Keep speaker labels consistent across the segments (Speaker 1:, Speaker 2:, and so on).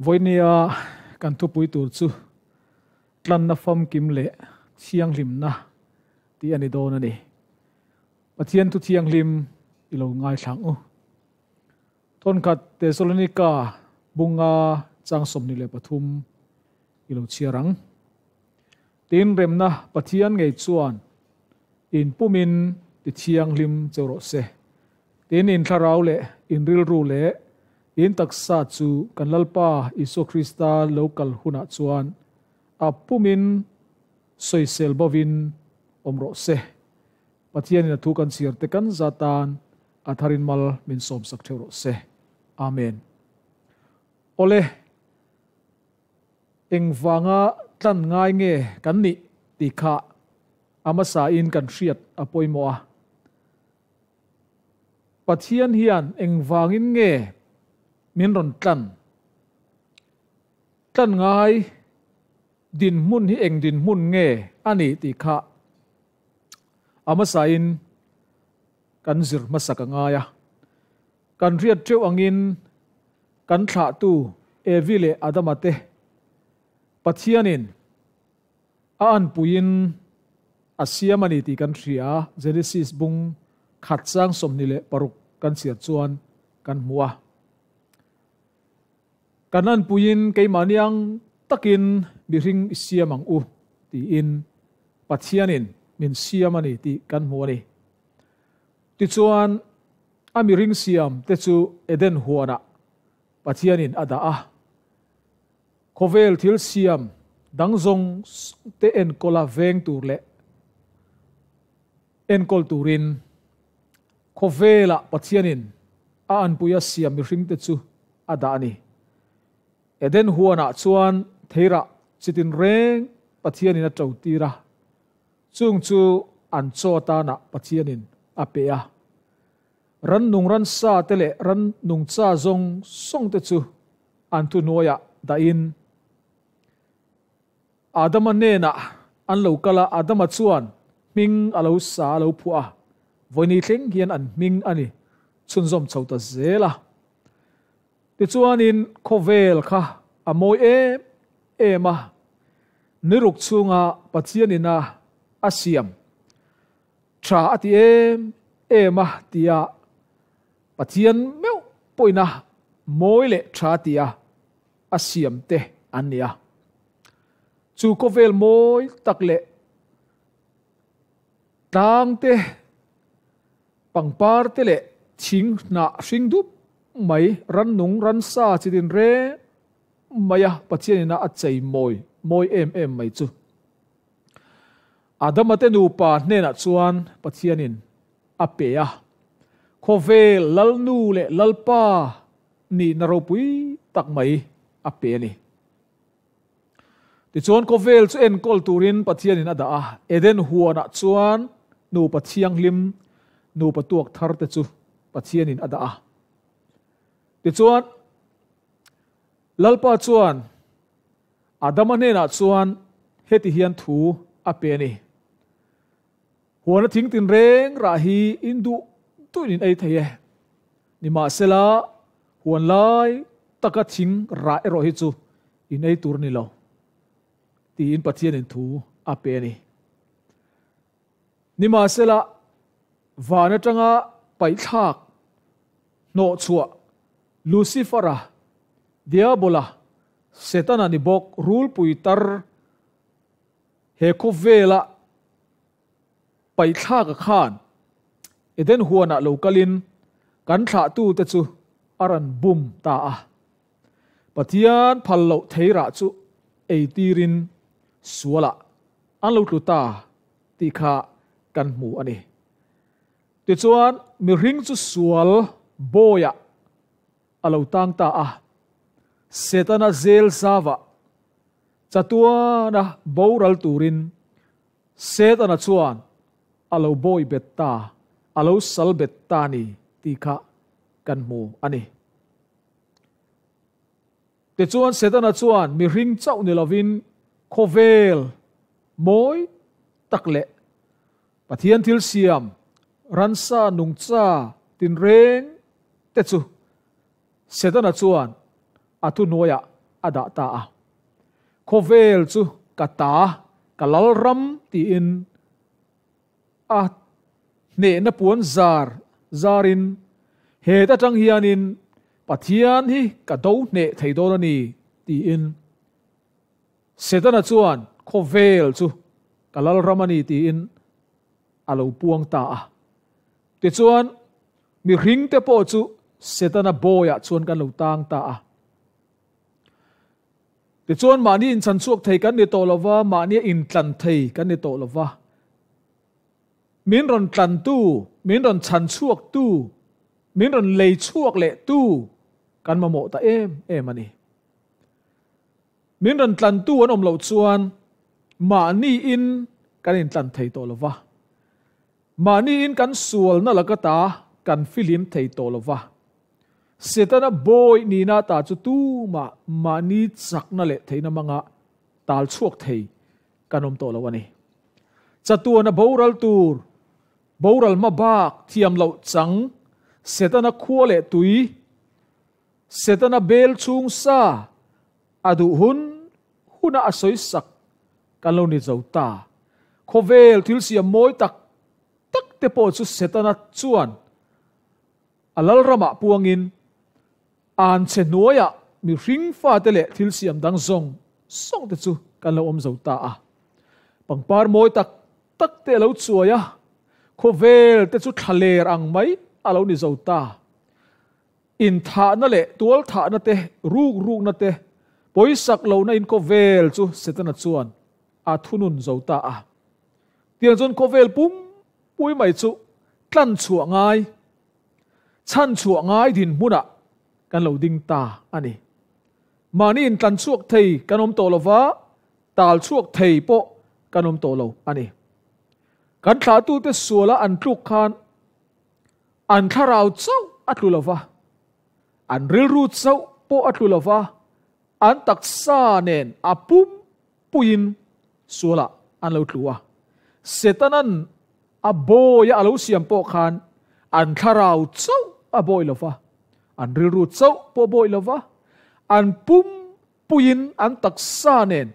Speaker 1: Vawinia kan thupui tur chu tlanna famkim leh thianghlimna tih a ni dawn a ni. Pathian thu thianghlim i lo ngaithlang u. Thawnkhat Tesalonika bunga chang 23 i lo chhiar ang. Tin remna Pathian ngei chuan in pumin ti thianghlim cheu rawh se. Tin in thlarau leh in rilru leh in taksa chu kan Lalpa Isua Krista lo kal hunah chuan a pumin sawisel bovin awm rawh se. Pathianin a thu kan chhiar te kan zatan a tharin mal min sawm sak theuh rawh se. Amen. Awle, engvanga tlan ngai nge kan nih tih kha a hmasa in kan hriat a pawimawh a. Pathian hian engvangin nge min rawn tlan? Tlan ngai dinhmun hi eng dinhmun nge a nih tih kha a hmasa in kan zir hmasak a ngai a. Kan hriat teuh angin kan thlahtu Evi leh Adama te Pathianin a anpuiin a siam a ni tih kan hria. Genesis bung khat chang 26 kan chhiar chuan kan hmu a. Kan anpuiin keimahni ang takin mihring i siam ang u tiin Pathianin min siam a ni tih kan hmu a ni. Tichuan a mihring siam te chu Eden huanah Pathianin a dah a. Khawvel thil siam dang zawng te enkawl a veng tur leh enkawl turin khawvelah Pathianin a anpui a siam mihring te chu a dah a ni. Eden huanah chuan theirah chitin reng Pathianin a to tir a, chung chu an chaw atana Pathianin a pe a. Ran nung ran sa te leh ran nung cha zawng zawng te chu an thu hnuaiah dahin Adama hnenah an lo kal a, Adama chuan hming a lo sa a lo phuah a, vawini thleng hian an hming a ni chhunzawm chho ta zel a. Tichuanin khawvel kha a mawi em em a, niruk chhunga Pathianin a a siam tha a ti em em a tia Pathian meuh pawhin a mawi leh tha tia a siam te an ni a. Chu khawvel mawi tak leh tlang te, pangpar te leh thing hnah hring dup mai, rannung ransa chi tin reng mai a Pathianin a a chei mawi mawi em em mai chu. Adama te nupa hnenah chuan Pathianin a pe a. Khawvel Lalnu leh Lalpa nihna ropui tak mai a pe a ni. Tichuan khawvel chu enkawl turin Pathianin a dah a, Eden huanah chuan nupa thianghlim, nupa tuak thar te chu Pathianin a dah a. Tichuan Lalpa chuan Adama hnenah chuan heti hian thu a pe a ni. Huana thing tin reng rah hi in duh duhin in ei thei e. Nimahsela huan lai taka thing rah erawh hi chu in ei tur a ni lo tiin Pathianin thu a pe a ni. Nimahsela van atanga paihthlak hnawh chhuah Lucifer-a, Diabola, Setana ni bawk rulpui tar he khawvela paihthlak a khan Eden huanah lo kalin kan thlahtute chu a rawn bum ta a. Pathian phal loh theirah chu ei tirin sualah an lo tlu ta tih kha kan hmu a ni. Tichuan mihring chu sual bawiah a lo tang ta a, Setana zel zavah chatuana boral turin Setana chuan a lo bawi bet ta, a lo sal bet ta ni tih kha kan hmu a ni. Tichuan Setana chuan mihring chauh ni lovin khawvel mawi tak leh Pathian thil siam ransa nungcha tinreng te chu Setana chuan a thuhnuaiah a dah ta a. Khawvel chu ka ta, ka lalram tiin a hnehna puan zar zarin heta tang hianin Pathian hi ka do hneh thei dawn a ni tiin Setana chuan khawvel chu ka lalram a ni tiin a lo puang ta a. Tichuan mihring te pawh chu Setana bawiah chuan kan lo tang ta a. Tichuan mahni inchan chhuak thei kan ni tawh lova, mahni intlan thei kan ni tawh lova. Min rawn tlan tu, min rawn chan chhuak tu, min rawn lei chhuak leh tu kan mamawh ta em em a ni. Min rawn tlan tu an awm loh chuan mahni in kan intlan thei tawh lova. Mahni in kan sualna laka ta kan filim thei tawh lova. Setana bawi nina ta chu tu ma mahni chakna leh theihna manga tal chhuak thei kan awm tawh lo a ni. Chatuana boral tur, boral ma bak thiam loh chang, Setana khua leh tui, Setana bel chung sa a duh hun huna a sawi sak kan lo ni zo ta. Khawvel thil siam mawi tak tak te pawh chu Setana chuan a lalramah puangin an che hnuaiah mihring fa te leh thil siam dang zawng zawng te chu kan lo awm zo ta a. Pangpar mawi tak tak te a lo chuai a, khawvel te chu thlaler ang mai a lo ni zo ta. In thahna leh tual thahna te, ruk rukna te, pawisak lohna in khawvel chu Setana chuan a thunun zo ta a. Tiang chuan khawvel pum pui mai chu tlan chhuah ngai, chan chhuah ngai din hmunah kan lo ding ta a ni. Mahni in tlan chhuak thei kan awm tawh lova, tal chhuak thei pawh kan awm tawh lo a ni. Kan thlah tu te suala an tluk khan an thlarau chauh a tlu lova, an rilru chauh pawh a tlu lova, an taksa nen a pum puiin suala an lo tlu a. Setanan a bawi a lo siam pawh khan an thlarau chauh a bawi lova, an rilru chauh pawh bawi lova, an pum puiin an taksa nen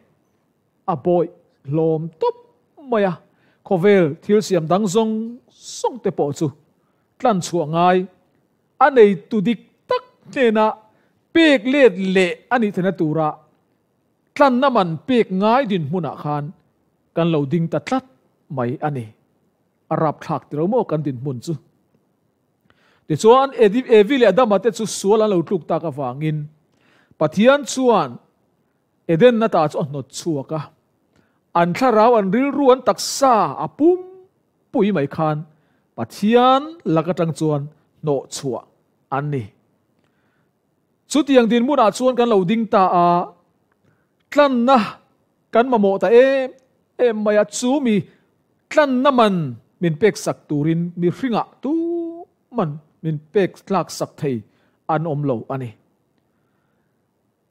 Speaker 1: a bawi hlawm tawp mai a. Khawvel thil siam dang zawng zawng te pawh chu tlan chhuah ngai a nei tu dik tak hnena pek let leh ani theihna tura tlan na man pek ngai din hmunah khan kan lo ding ta tlat mai a ni. A rap thlak tiro maw kan din hmun chu. Tichuan Evi leh Adama te chu sual an lo tluk tak awangin Pathian chuan Eden na ta chu a hnawt chhuak a. An thlarau an rilru an taksa a pum pui mai khan Pathian laka tang chuan hnawh chhuah an ni. Chu tiang din hmunah chuan kan lo ding ta a, tlan na kan mamawh ta em em mai a, chu mi tlan na man min pek sak turin mi hringah tu man min pek tlak sak thei an awm lo a ni.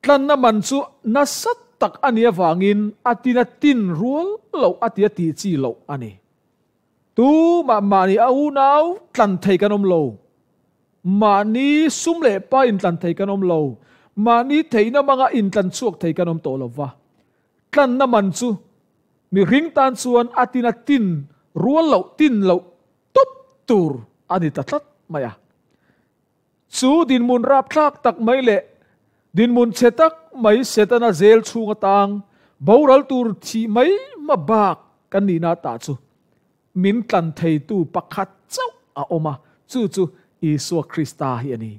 Speaker 1: Tlan na man chu nasa tak ani awangin a tina tin rual lo a ti a ti chi lo a ni. Tu ma mahni a u nau tlan thei kan awm lo. Mahni sum leh pa in tlan thei kan awm lo. Mahni theihna manga in tlan chhuak thei kan awm tawh lova. Tlan na man chu mi ring tan chuan a tina tin rual lo tin lo top tur ani ta tlat mai a. Chu dinhmun rap thlak tak mai leh dinhmun chhe tak mai Setana zel chhung atang boral tur thi mai ma bak kan ni na ta chu min tlan thei tu pakhat chauh a awm a, chu chu Isua Krista hi a ni.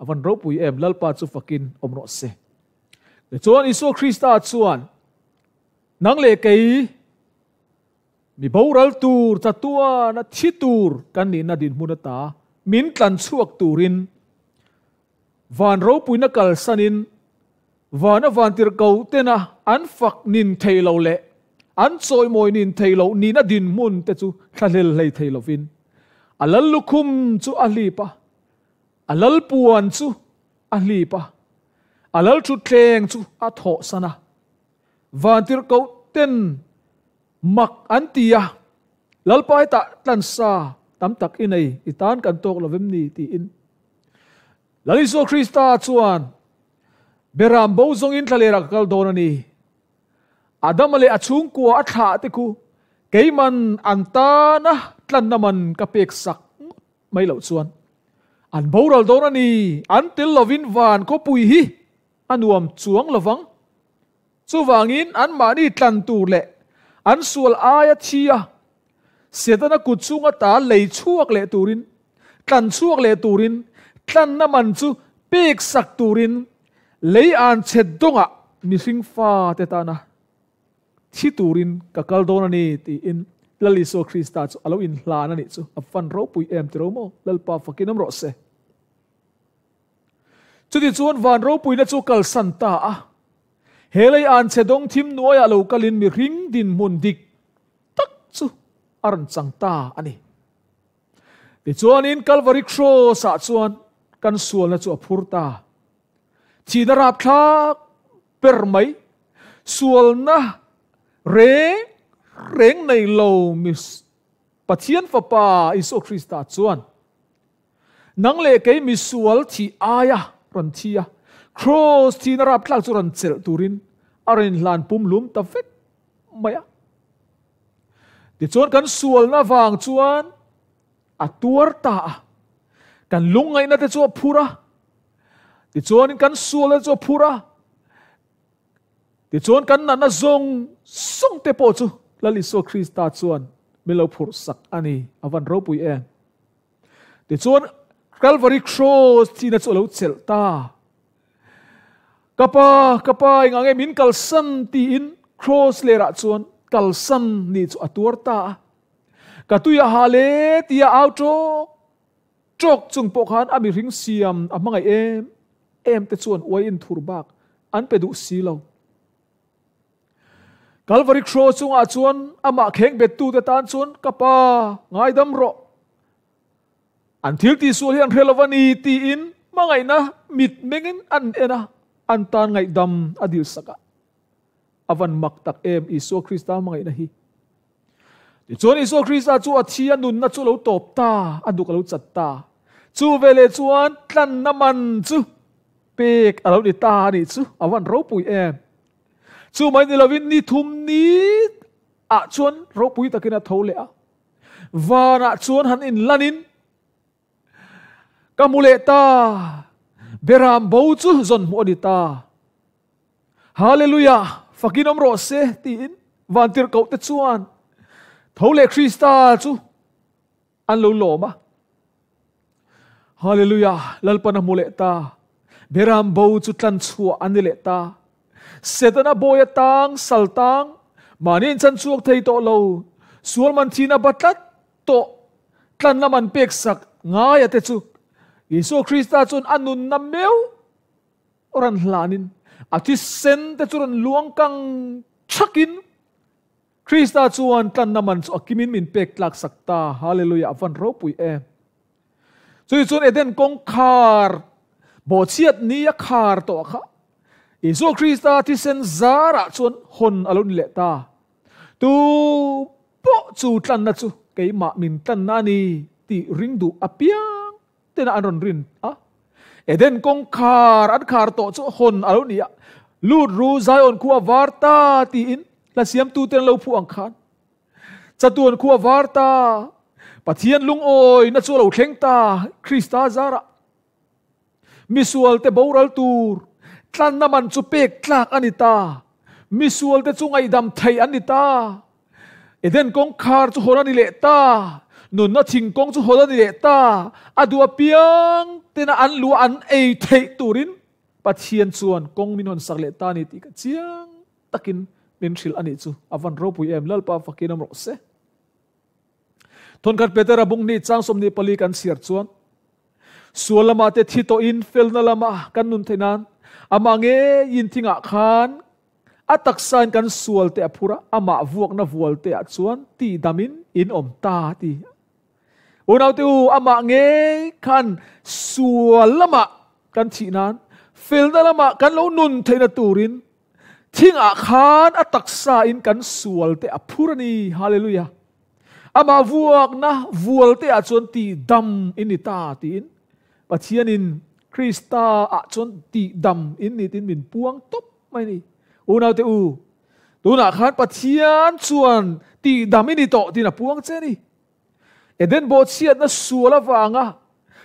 Speaker 1: Avan ropui em Lalpa chu fakin awm rawh se. Tichuan Isua Krista chuan nang leh kei mi boral tur chatuan a thi tur kan ni na din hmun ata min tlan chhuak turin van ropui na kal sanin van a van tir ko tena an fak nin thei lo le an chawi mawi nin thei lo ni na din hmun te chu thlahlel hlei thei lovin a lal lukhum chu a hlipa a lal puan chu a hlipa a lal thu thleng chu a thawh sana van tir ko ten mak an ti a lalpai ta tlan sa tam tak inei i tan kan tok lovem ni ti in Lal Isua Krista chuan. Beram bo zawngin thlalerah ka kal dawn a ni. Adama leh a chhungkua a thlah te khu keiman an tana tlanna man ka pek sak ngawt mai loh chuan an boral dawn a ni. An tel lovin van khawpui hi a nuam chuang lovang. Chuvangin anmahni tlan tur leh an sual aia thi a, Setana kut chunga ta lei chhuak leh turin, tlan chhuak leh turin, tlanna man chu pek sak turin lei an chhet dawngah mihring fate tana thi turin ka kal dawn a ni tiin Lal Isua Krista chu a lo inhlan a nih chu a fan ropui em tiro maw? Lalpa fakin awm rawh se. Chutichuan van ropuina chu kalsan ta a, he lei an chhe dawng thim nuaiah lo kalin mihring dinhmun dik tak chu a rawn chang ta a ni. Tichuanin Kalvari Kraws-ah chuan kan sualna chu a phur ta. Thihna rapthlak ber mai, sualna reng reng nei lo mi Pathian Fapa Isua Krista chuan Nang leh kei misual thih aia rawn thi a, Kraws thihna rapthlak chu rawn chelh turin a rawn inhlan pumhlum ta vek mai a. Tichuan kan sualna vang chuan a tuar ta a, kan lungngaihna te chu a phur a, tichuanin kan sualna te chu a phur a, tichuan kan natna zawng zawng te pawh chu Lal Isua Krista chuan min lo phurh sak a ni, a van ropui em. Tichuan Calvary Cross thihna chu a lo chelh ta. Ka pa, ka pa engah nge min kalsan tiin Cross lerah chuan kalsan nih chu a tuar ta a. Ka tui a ha le tia au ṭawk ṭawk chung pawh khan a mihring siam a hmangaih em em te chuan uai inthur bak an pe duh si lo. Calvary Cross chungah chuan amah kheng bettute tan chuan ka pa ngaidam rawh. An thil tihsual hi an hre lo a ni tiin hmangaihna mit mengin an en a, an tan ngaihdam a dilsak a. A van mak tak em Isua Krista hmangaihna hi. Tichuan Isua Krista chu a thi a nunna chu a lo tawp ta, a duk a lo chat ta. Chu veleh chuan tlanna man chu pek a lo ni ta a nih chu, a van ropui em. Chu mai ni lovin ni thum ni ah chuan ropui takin a tho leh a, vanah chuan han inlanin ka hmu leh ta, Beram bo chu zawn hmuh a ni ta. Hallelujah, fakin awm rawh se tiin vantirhkoh te chuan tho leh Krista chu An lo lawm a. Hallelujah! Lalpan a hmu leh ta. Beram bo chu tlan chhuah a ni leh ta. Setana bawi a tang, sal tang, mahni in chan chhuak thei tawh lo, sual man thihna ba tlat tawh, tlan lam an pek sak ngaia te chu Isua Krista chuan a nunna meuh rawn hlanin a thisen te chu rawn luang kang thakin Krista chuan tlanna man chu a kimin min pek tlak sak ta. Hallelujah, a van ropui em. Chumi chuan Eden kawngkhar bawhchhiat ni a khar tawh kha Isua Krista thisen zarah chuan hawn a lo ni leh ta. Tu pawh chu tlanna chu keimah min tlanna a ni tih ring duh apiang tena an rawn rin a. Eden kawngkhar an khar tawh chu hawn a lo ni a, lut ru Zion khua var ta tiin hla siamtute an lo phuh ang khan chatuan khua var ta, Pathian lungawina chu a lo thleng ta, Krista zarah misualte boral tur tlanna man chu pek tlak a ni ta, misualte chu ngaihdam theih an ni ta. Eden kawngkhar chu hawn a ni leh ta, nunna thing kawng chu hawn a ni leh ta, a duh apiang tena an lu an ei theih turin Pathian chuan kawng min hawn sak leh ta a ni tih ka chiang takin min hrilh a nih chu. A van ropui em, Lalpa fakin awm rawh se. Thawnkhat Petera bung hnih chang 24 kan chhiar chuan, Sual lamah te thi tawhin felna lamah kan nun theih nan amah ngeiin thingah khan a taksain kan sual te a phur a, amah vuakna vual te ah chuan tihdamin in awm ta a ti. Unaute u, amah ngei khan sual lamah kan thih nan felna lamah kan lo nun theihna turin thingah khan a taksain kan sual te a phur a ni. Hallelujah! Amah vuakna vual te ah chuan tihdam in ni ta tiin Pathianin. Krista ah chuan tih dam in ni tiin min puang tawp mai ni. Unaute u, tunah khan Pathian chuan tih dam i ni tawh tiin a puang che a ni. Eden bawhchhiatna sual avanga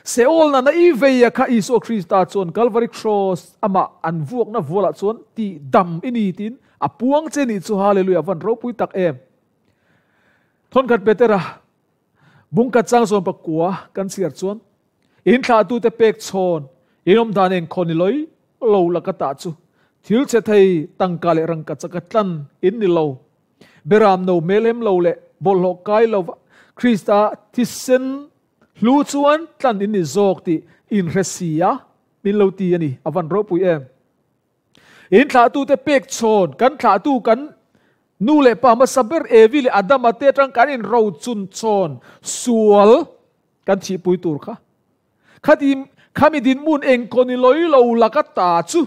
Speaker 1: Seol nana i veia kha Isua Krista chuan Kalvari Kraws amah an vuakna vualah chuan tih dam i ni tiin a puang che nih chu. Hallelujah, van ropui tak em! Thawnkhat Petera bungkhat chang zawn pakua kan chhiar chuan in thlahtute pek chhawn in awm dan engkhaw ni loi lo laka tah chu thil chhe thei tangka leh rangka chaka tlan in ni lo. Beram no hmelhem lo leh bawlhhlawh kai lova Krista thisen hlu chuan tlan in ni zawk tih in hre si a, min lo ti a ni. A van ropui em! In thlahtute pek chhawn, kan thlahtu kan nu leh pa hmasa ber Evi leh Adama te atang kan in rochun chhawn sual kan thihpui tur kha. Khati khami dinhmun engkaw ni loi lo laka ta chu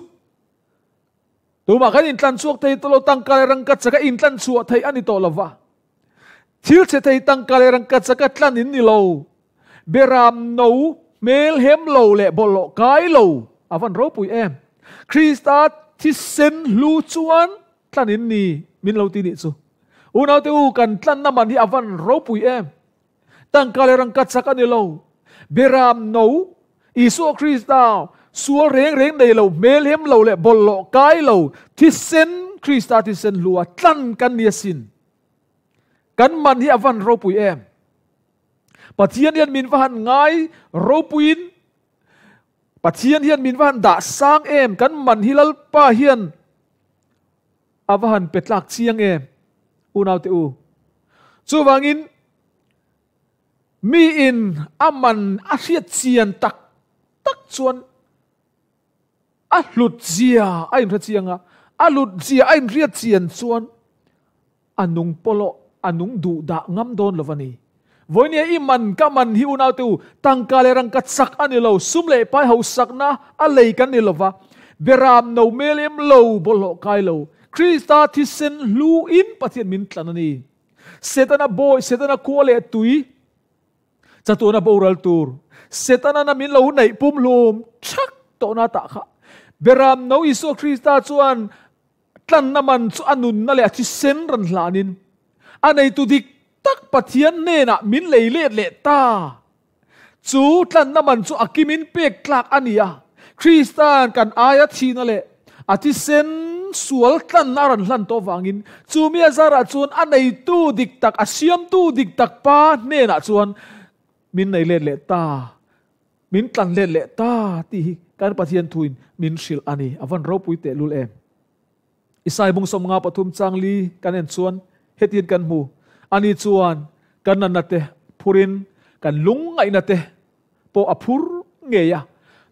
Speaker 1: Tumah kan intlan chhuak thei tawh lo, tangka leh rangka chaka intlan chhuah theih a ni tawh lo va. Thil chhe thei tangka leh rangka chaka tlan in ni lo. Beram no, hmel hem lo leh bawlhhlawh kai lo a van ropui em. Krista thisen hlu chuan tlan in ni min lo ti nih chu. Unaute u, kan tlanna man hi a van ropui em. Tangka leh rangka chak a ni lo. Beram no, Isua Krista, sual reng reng nei lo, hmel hem lo leh bawlhhlawh kai lo, thisen, Krista thisen hlua tlan kan ni asin. Kan man hi a van ropui em. Pathian hian min va han ngai ropuiin, Pathian hian min va han dah sang em, kan man hi Lalpa hian a va han pe tlak chiang em, unaute u. Chuvangin, mi in a man a hriat chian tak tak chuan a hlut zia a inhre chiang a, a hlut zia a inhriat chian chuan a nung pawlawh, a nung duh dah ngam dawn lo a ni. Vawinia i man ka man hi unaute u, tangka leh rangka chak a ni lo, sum leh pai hausakna a lei kan ni lo va, beram no mel em lo, bawlhhlawh kai lo, Krista thisen hlu in Pathian min tlan a ni. Setana bawi, Setana khua leh tui, chatuana boral tur, Setana na min lo neih pumhlum thak tawhna tah kha. Beram no Isua Krista chuan tlanna man chu a nunna leh a thisen rawn hlanin a neitu dik tak Pathian hnenah min lei let leh ta. Chu tlanna man chu a kimin pek tlak a ni a, Krista'n kan aia thihna leh a thisen sual tlanna a rawn hlan tawh vangin chu mi a zarah chuan a neitu dik tak, a siamtu dik tak Pa hnenah chuan min nei let leh ta. Min tlan let leh ta tih hi kan Pathian thuin min hrilh a ni. A van ropui tehlul em! Isai bung sawmnga pathum chang li kan en chuan hetiang kan hmu, Ani chuan kan natna te phurin kan lungngaihna te pawh a phur ngei a,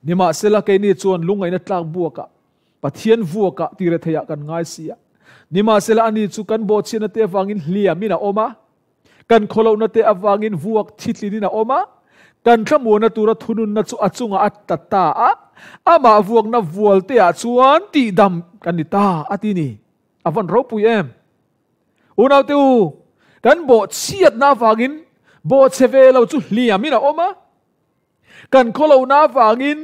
Speaker 1: nimahsela keini chuan lungngaihna tlak buakah Pathian vuakah ti retheiah kan ngai si a. Nimahsela ani chu kan bawhchhiatna te avangin hliamin a awm a, Kan khawlohna te avangin vuak thitlinin a awm a, kan thlamuanna tura thununna chu a chungah a tla ta a, amah vuakna vual teah chuan tihdam kan ni ta a ti ni. A van ropui em! Unaute u, kan bawhchhiatna avangin bawhchhe ve lo chu hliamin a awm a, kan khawlohna avangin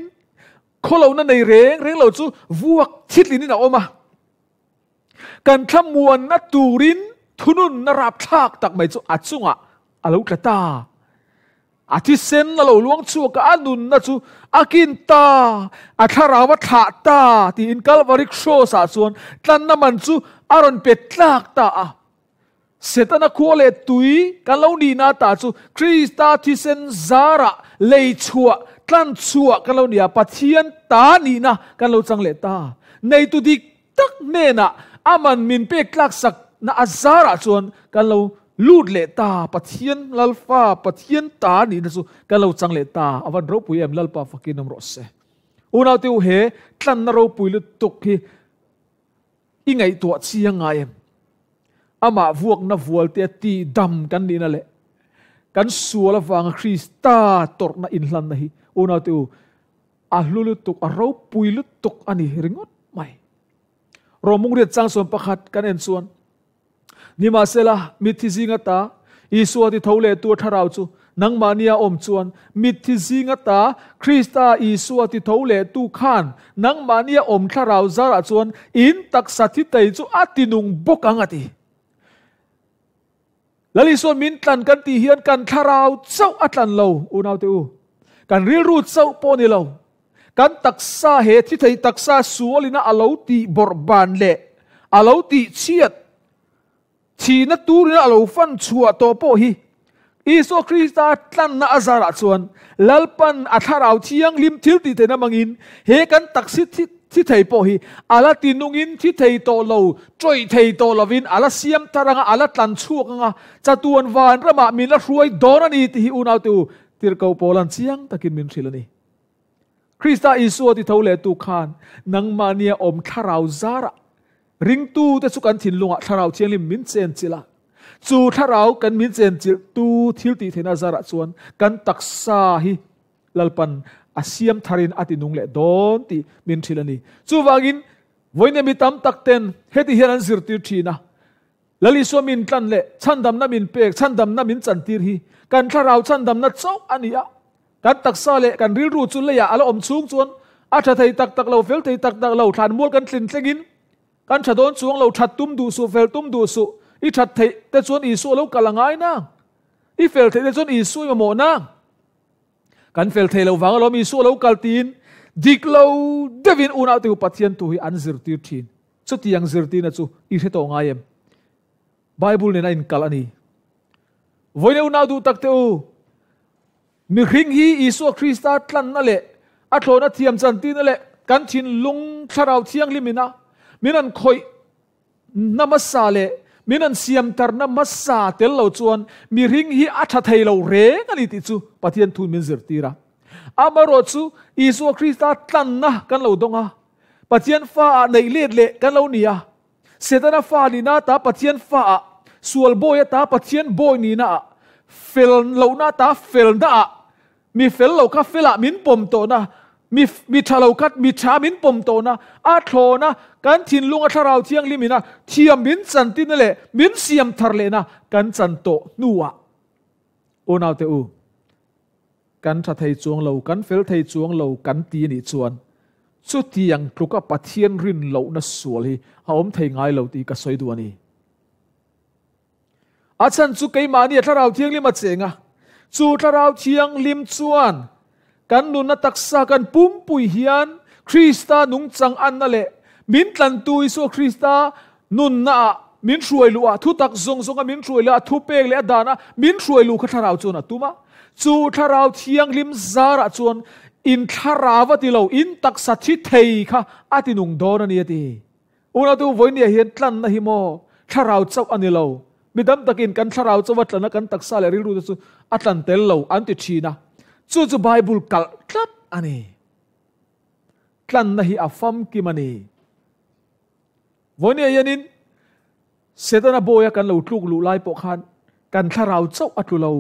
Speaker 1: khawlohna nei reng reng lo chu vuak thitlinin a awm a. Kan thlamuanna turin thununna rapthlak tak mai chu a chungah a lo tla ta. A thisen a lo luang chhuak a, a nunna chu a kin ta, a thlarau a thlah ta tiin Kalvari Kraws-ah chuan tlanna man chu a rawn pe tlak ta a. Setana khua leh tui kan lo nihna ta chu Krista thisen zarah lei chhuah, tlan chhuah kan lo ni a, Pathian ta nihna kan lo chang leh ta. Neitu dik tak hnenah a man min pek tlak sakna a zarah chuan kan lo lut leh ta, Pathian Lalfa, Pathian ta nihna chu kan lo chang leh ta. A van ropui em, Lalpa fakin awm rawh se. Unaute u he tlanna ropui lutuk hi I ngaihtuah chiang ngai em? Amah vuakna vualte a ti dam kan nihna leh kan sual avanga Krista tawrhna inhlanna hi unaute u, a hlu lutuk, a ropui lutuk a ni ringawt mai. Rawmungriat chang 11 kan en chuan, Nimahsela, mitthi zinga ta Isua ti tho leh tu a thlarau chu Nangmahnia awm chuan mitthi zing ata Krista Isua ti tho leh tu khan nangmahnia awm thlarau zarah chuan in taksa thi thei chu a ti nung bawk ang a ti. Lal Isua min tlan kan tih hian kan thlarau chauh a tlan lo, unaute u. Kan rilru chauh pawh ni lo. Kan taksa he thi thei taksa sualina a lo tih bawrh ban leh a lo tih chhiat Thihna turin a lo fan chhuah tawh pawh hi Isua Krista tlanna a zarah chuan Lalpan a Thlarau Thianghlim thil tih theihna hmangin he kan taksi thi thei pawh hi a la ti nungin thi thei tawh lo, tawih thei tawh lovin a la siam thar anga, a la tlan chhuak anga, chatuan van ramah min la hruai dawn a ni tih hi unaute u Tirhkoh Paula'n chiang takin min hrilh a ni. Krista Isua ti tho lehtu khan nangmahnia awm Thlarau zarah Ringtute chu kan thinlungah Thlarau Thianghlim min chenchilh a, chu Thlarau kan min chenchilhtu thil tih theihna zarah chuan kan taksa hi Lalpan a siam tharin a ti nung leh dawn tih min hrilh a ni. Chuvangin, vawiin mi tam tak ten heti hian an zirtir thin a, Lal Isua min tlan leh chhandamna min pek, chhandamna min chantir hi kan Thlarau chhandamna chauh a ni a, kan taksa leh kan rilru chu leiah a la awm chhung chuan a tha thei tak tak lo, fel thei tak tak lo, thlanmual kan tlin thlengin kan tha dawn chuang lo, that tum duh suh, fel tum duh suh, i that theih te chuan Isua lo kal a ngai nang, i fel theih te chuan Isua i mamawh nang, kan fel thei lo vang alawm Isua lo kal tiin dik lo deuhin unaute u Pathian thu hi an zirtir thin. Chutiang zirtirna chu i hre tawh ngai em? Bible nen a inkalh a ni. Vawiin unau duh tak te u, mihring hi Isua Krista tlanna leh a thlawhna thiam chantirna leh kan thinlung thlarau thianghlim ina min an khawih na hmasa leh min an siamtarna hmasa tel lo chuan mihring hi a tha thei lo reng a ni tih chu Pathian thu min zirtir a. Amaherawhchu Isua Krista tlanna kan lo dawng a, Pathian fa ah neih let leh kan lo ni a, Setana fa nihna ata Pathian fa ah, sual bawi ata Pathian bawi nihna ah, fel lohna ata felna ah, mi fel lo kha fel ah min pawm tawhna, mi mi tha lo kha mi tha min pawm tawhna, a thlawna kan thinlung a Thlarau Thianghlim ina thiam min chantina leh min siam thar lehna kan chan tawh hnuah unaute u, Kan tha thei chuang lo, kan fel thei chuang lo kan ti a nih chuan chutiang tluka Pathian rin lohna sual hi a awm thei ngai lo tih ka sawi duh a ni. A chhan chu keimahni a Thlarau Thianghlim a cheng a, chu Thlarau Thianghlim chuan kan nunna taksa kan pumpui hian Krista nungchang anna leh min tlantu Isua Krista nunna ah min hruai luh a, thutak zawng zawnga min hruai leh a, thupek leh a dana min hruai luh kha Thlarau chuan a tum a. Chu Thlarau Thianghlim zarah chuan in thlarau a ti lo, in taksa thi thei kha a ti nung dawn a ni a ti. Unautu vawinia hian tlanna hi maw Thlarau chauh a ni lo. Mi dam takin kan Thlarau chauh a tlan a, kan taksa leh rilru te chu a tlan tel lo an ti thin a. Chu chu Bible kalh tlat a ni. Tlanna hi a famkim a ni. Vawinia hianin Setana bawia kan lo tluk luh lai pawh khan kan thlarau chauh a tlu lo,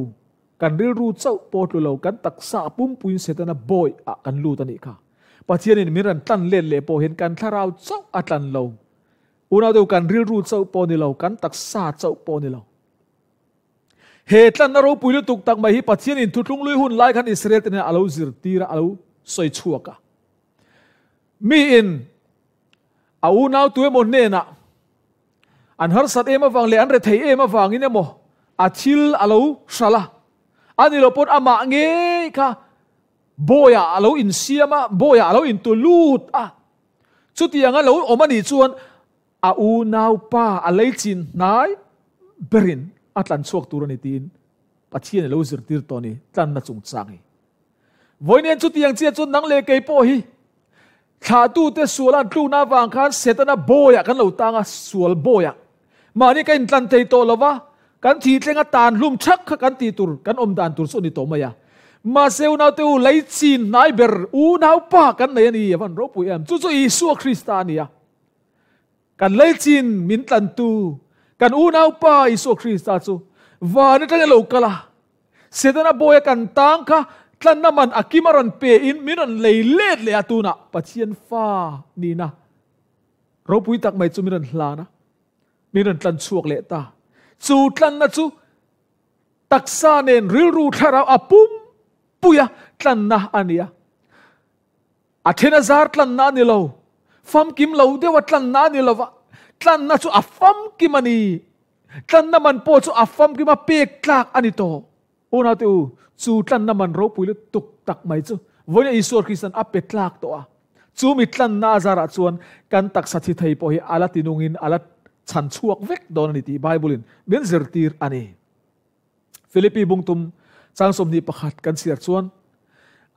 Speaker 1: kan rilru chauh pawh a tlu lo, kan taksa a pumpuiin Setana bawi ah kan lut a nih kha. Pathianin min rawn tlan let leh pawh hian kan thlarau chauh a tlan lo. Unau deuh kan rilru chauh pawh ni lo, kan taksa chauh pawh ni lo. He tlanna ropui lutuk tak mai hi Pathianin thutlung lui hun lai khan Israel te nen a lo zirtir a, a lo sawi chhuak a. Miin A unau tu emaw hnenah an harsat em avang leh an rethei em avangin emaw a thil a lo hral a, a ni lo pawn amah ngei kha bawiah a lo insiam a, bawiah a lo intu lut a. Chutianga lo awm a nih chuan a unaupa a leichin hnai berin a tlan chhuak tur a ni tiin Pathian a lo zirtir tawh a ni tlanna chungchang hi. Vawiin chutiang chiah chuan nang leh kei pawh hi Thlahtute sual an tlukna avang khan Setana bawiah kan lo tang a, sual bawiah. Mahni ka intlan thei tawh lo va, kan thih thleng a tan hlum thak kha kan tih tur, kan awm dan tur chu a ni tawh mai a. Mahse unaute u, lei chin hnai ber unaupa kan nei a ni, a van ropui em. Chu chu Isua Krista a ni a. Kan lei chin min tlantu, kan unaupa Isua Krista chu van atangin a lo kal a. Setana bawia kan tang kha tlanna man a kim a rawn pe in min rawn lei let leh a, tunah Pathian fa nihna ropui tak mai chu min rawn hlan a, min rawn tlan chhuak leh ta. Chu tlanna chu. Taksa nen rilru thlarau a pum puia tlanna a ni a. A then a zar tlanna a ni lo. Famkim lo deuha tlanna a ni lova, tlanna chu a famkim a ni. Tlanna man pawh chu a famkim a pek tlak a ni tawh. Unaute u, chu tlanna man ropui lutuk tak mai chu vawiin Isua Krista'n a pe tlak tawh a. Chu mi tlanna a zarah chuan kan taksa thi thei pawh hi a la tinungin a la chhan chhuak vek dawn a ni tih Bible-in min zirtir a ni. Philippi bungtum chang 21 kan chhiar chuan,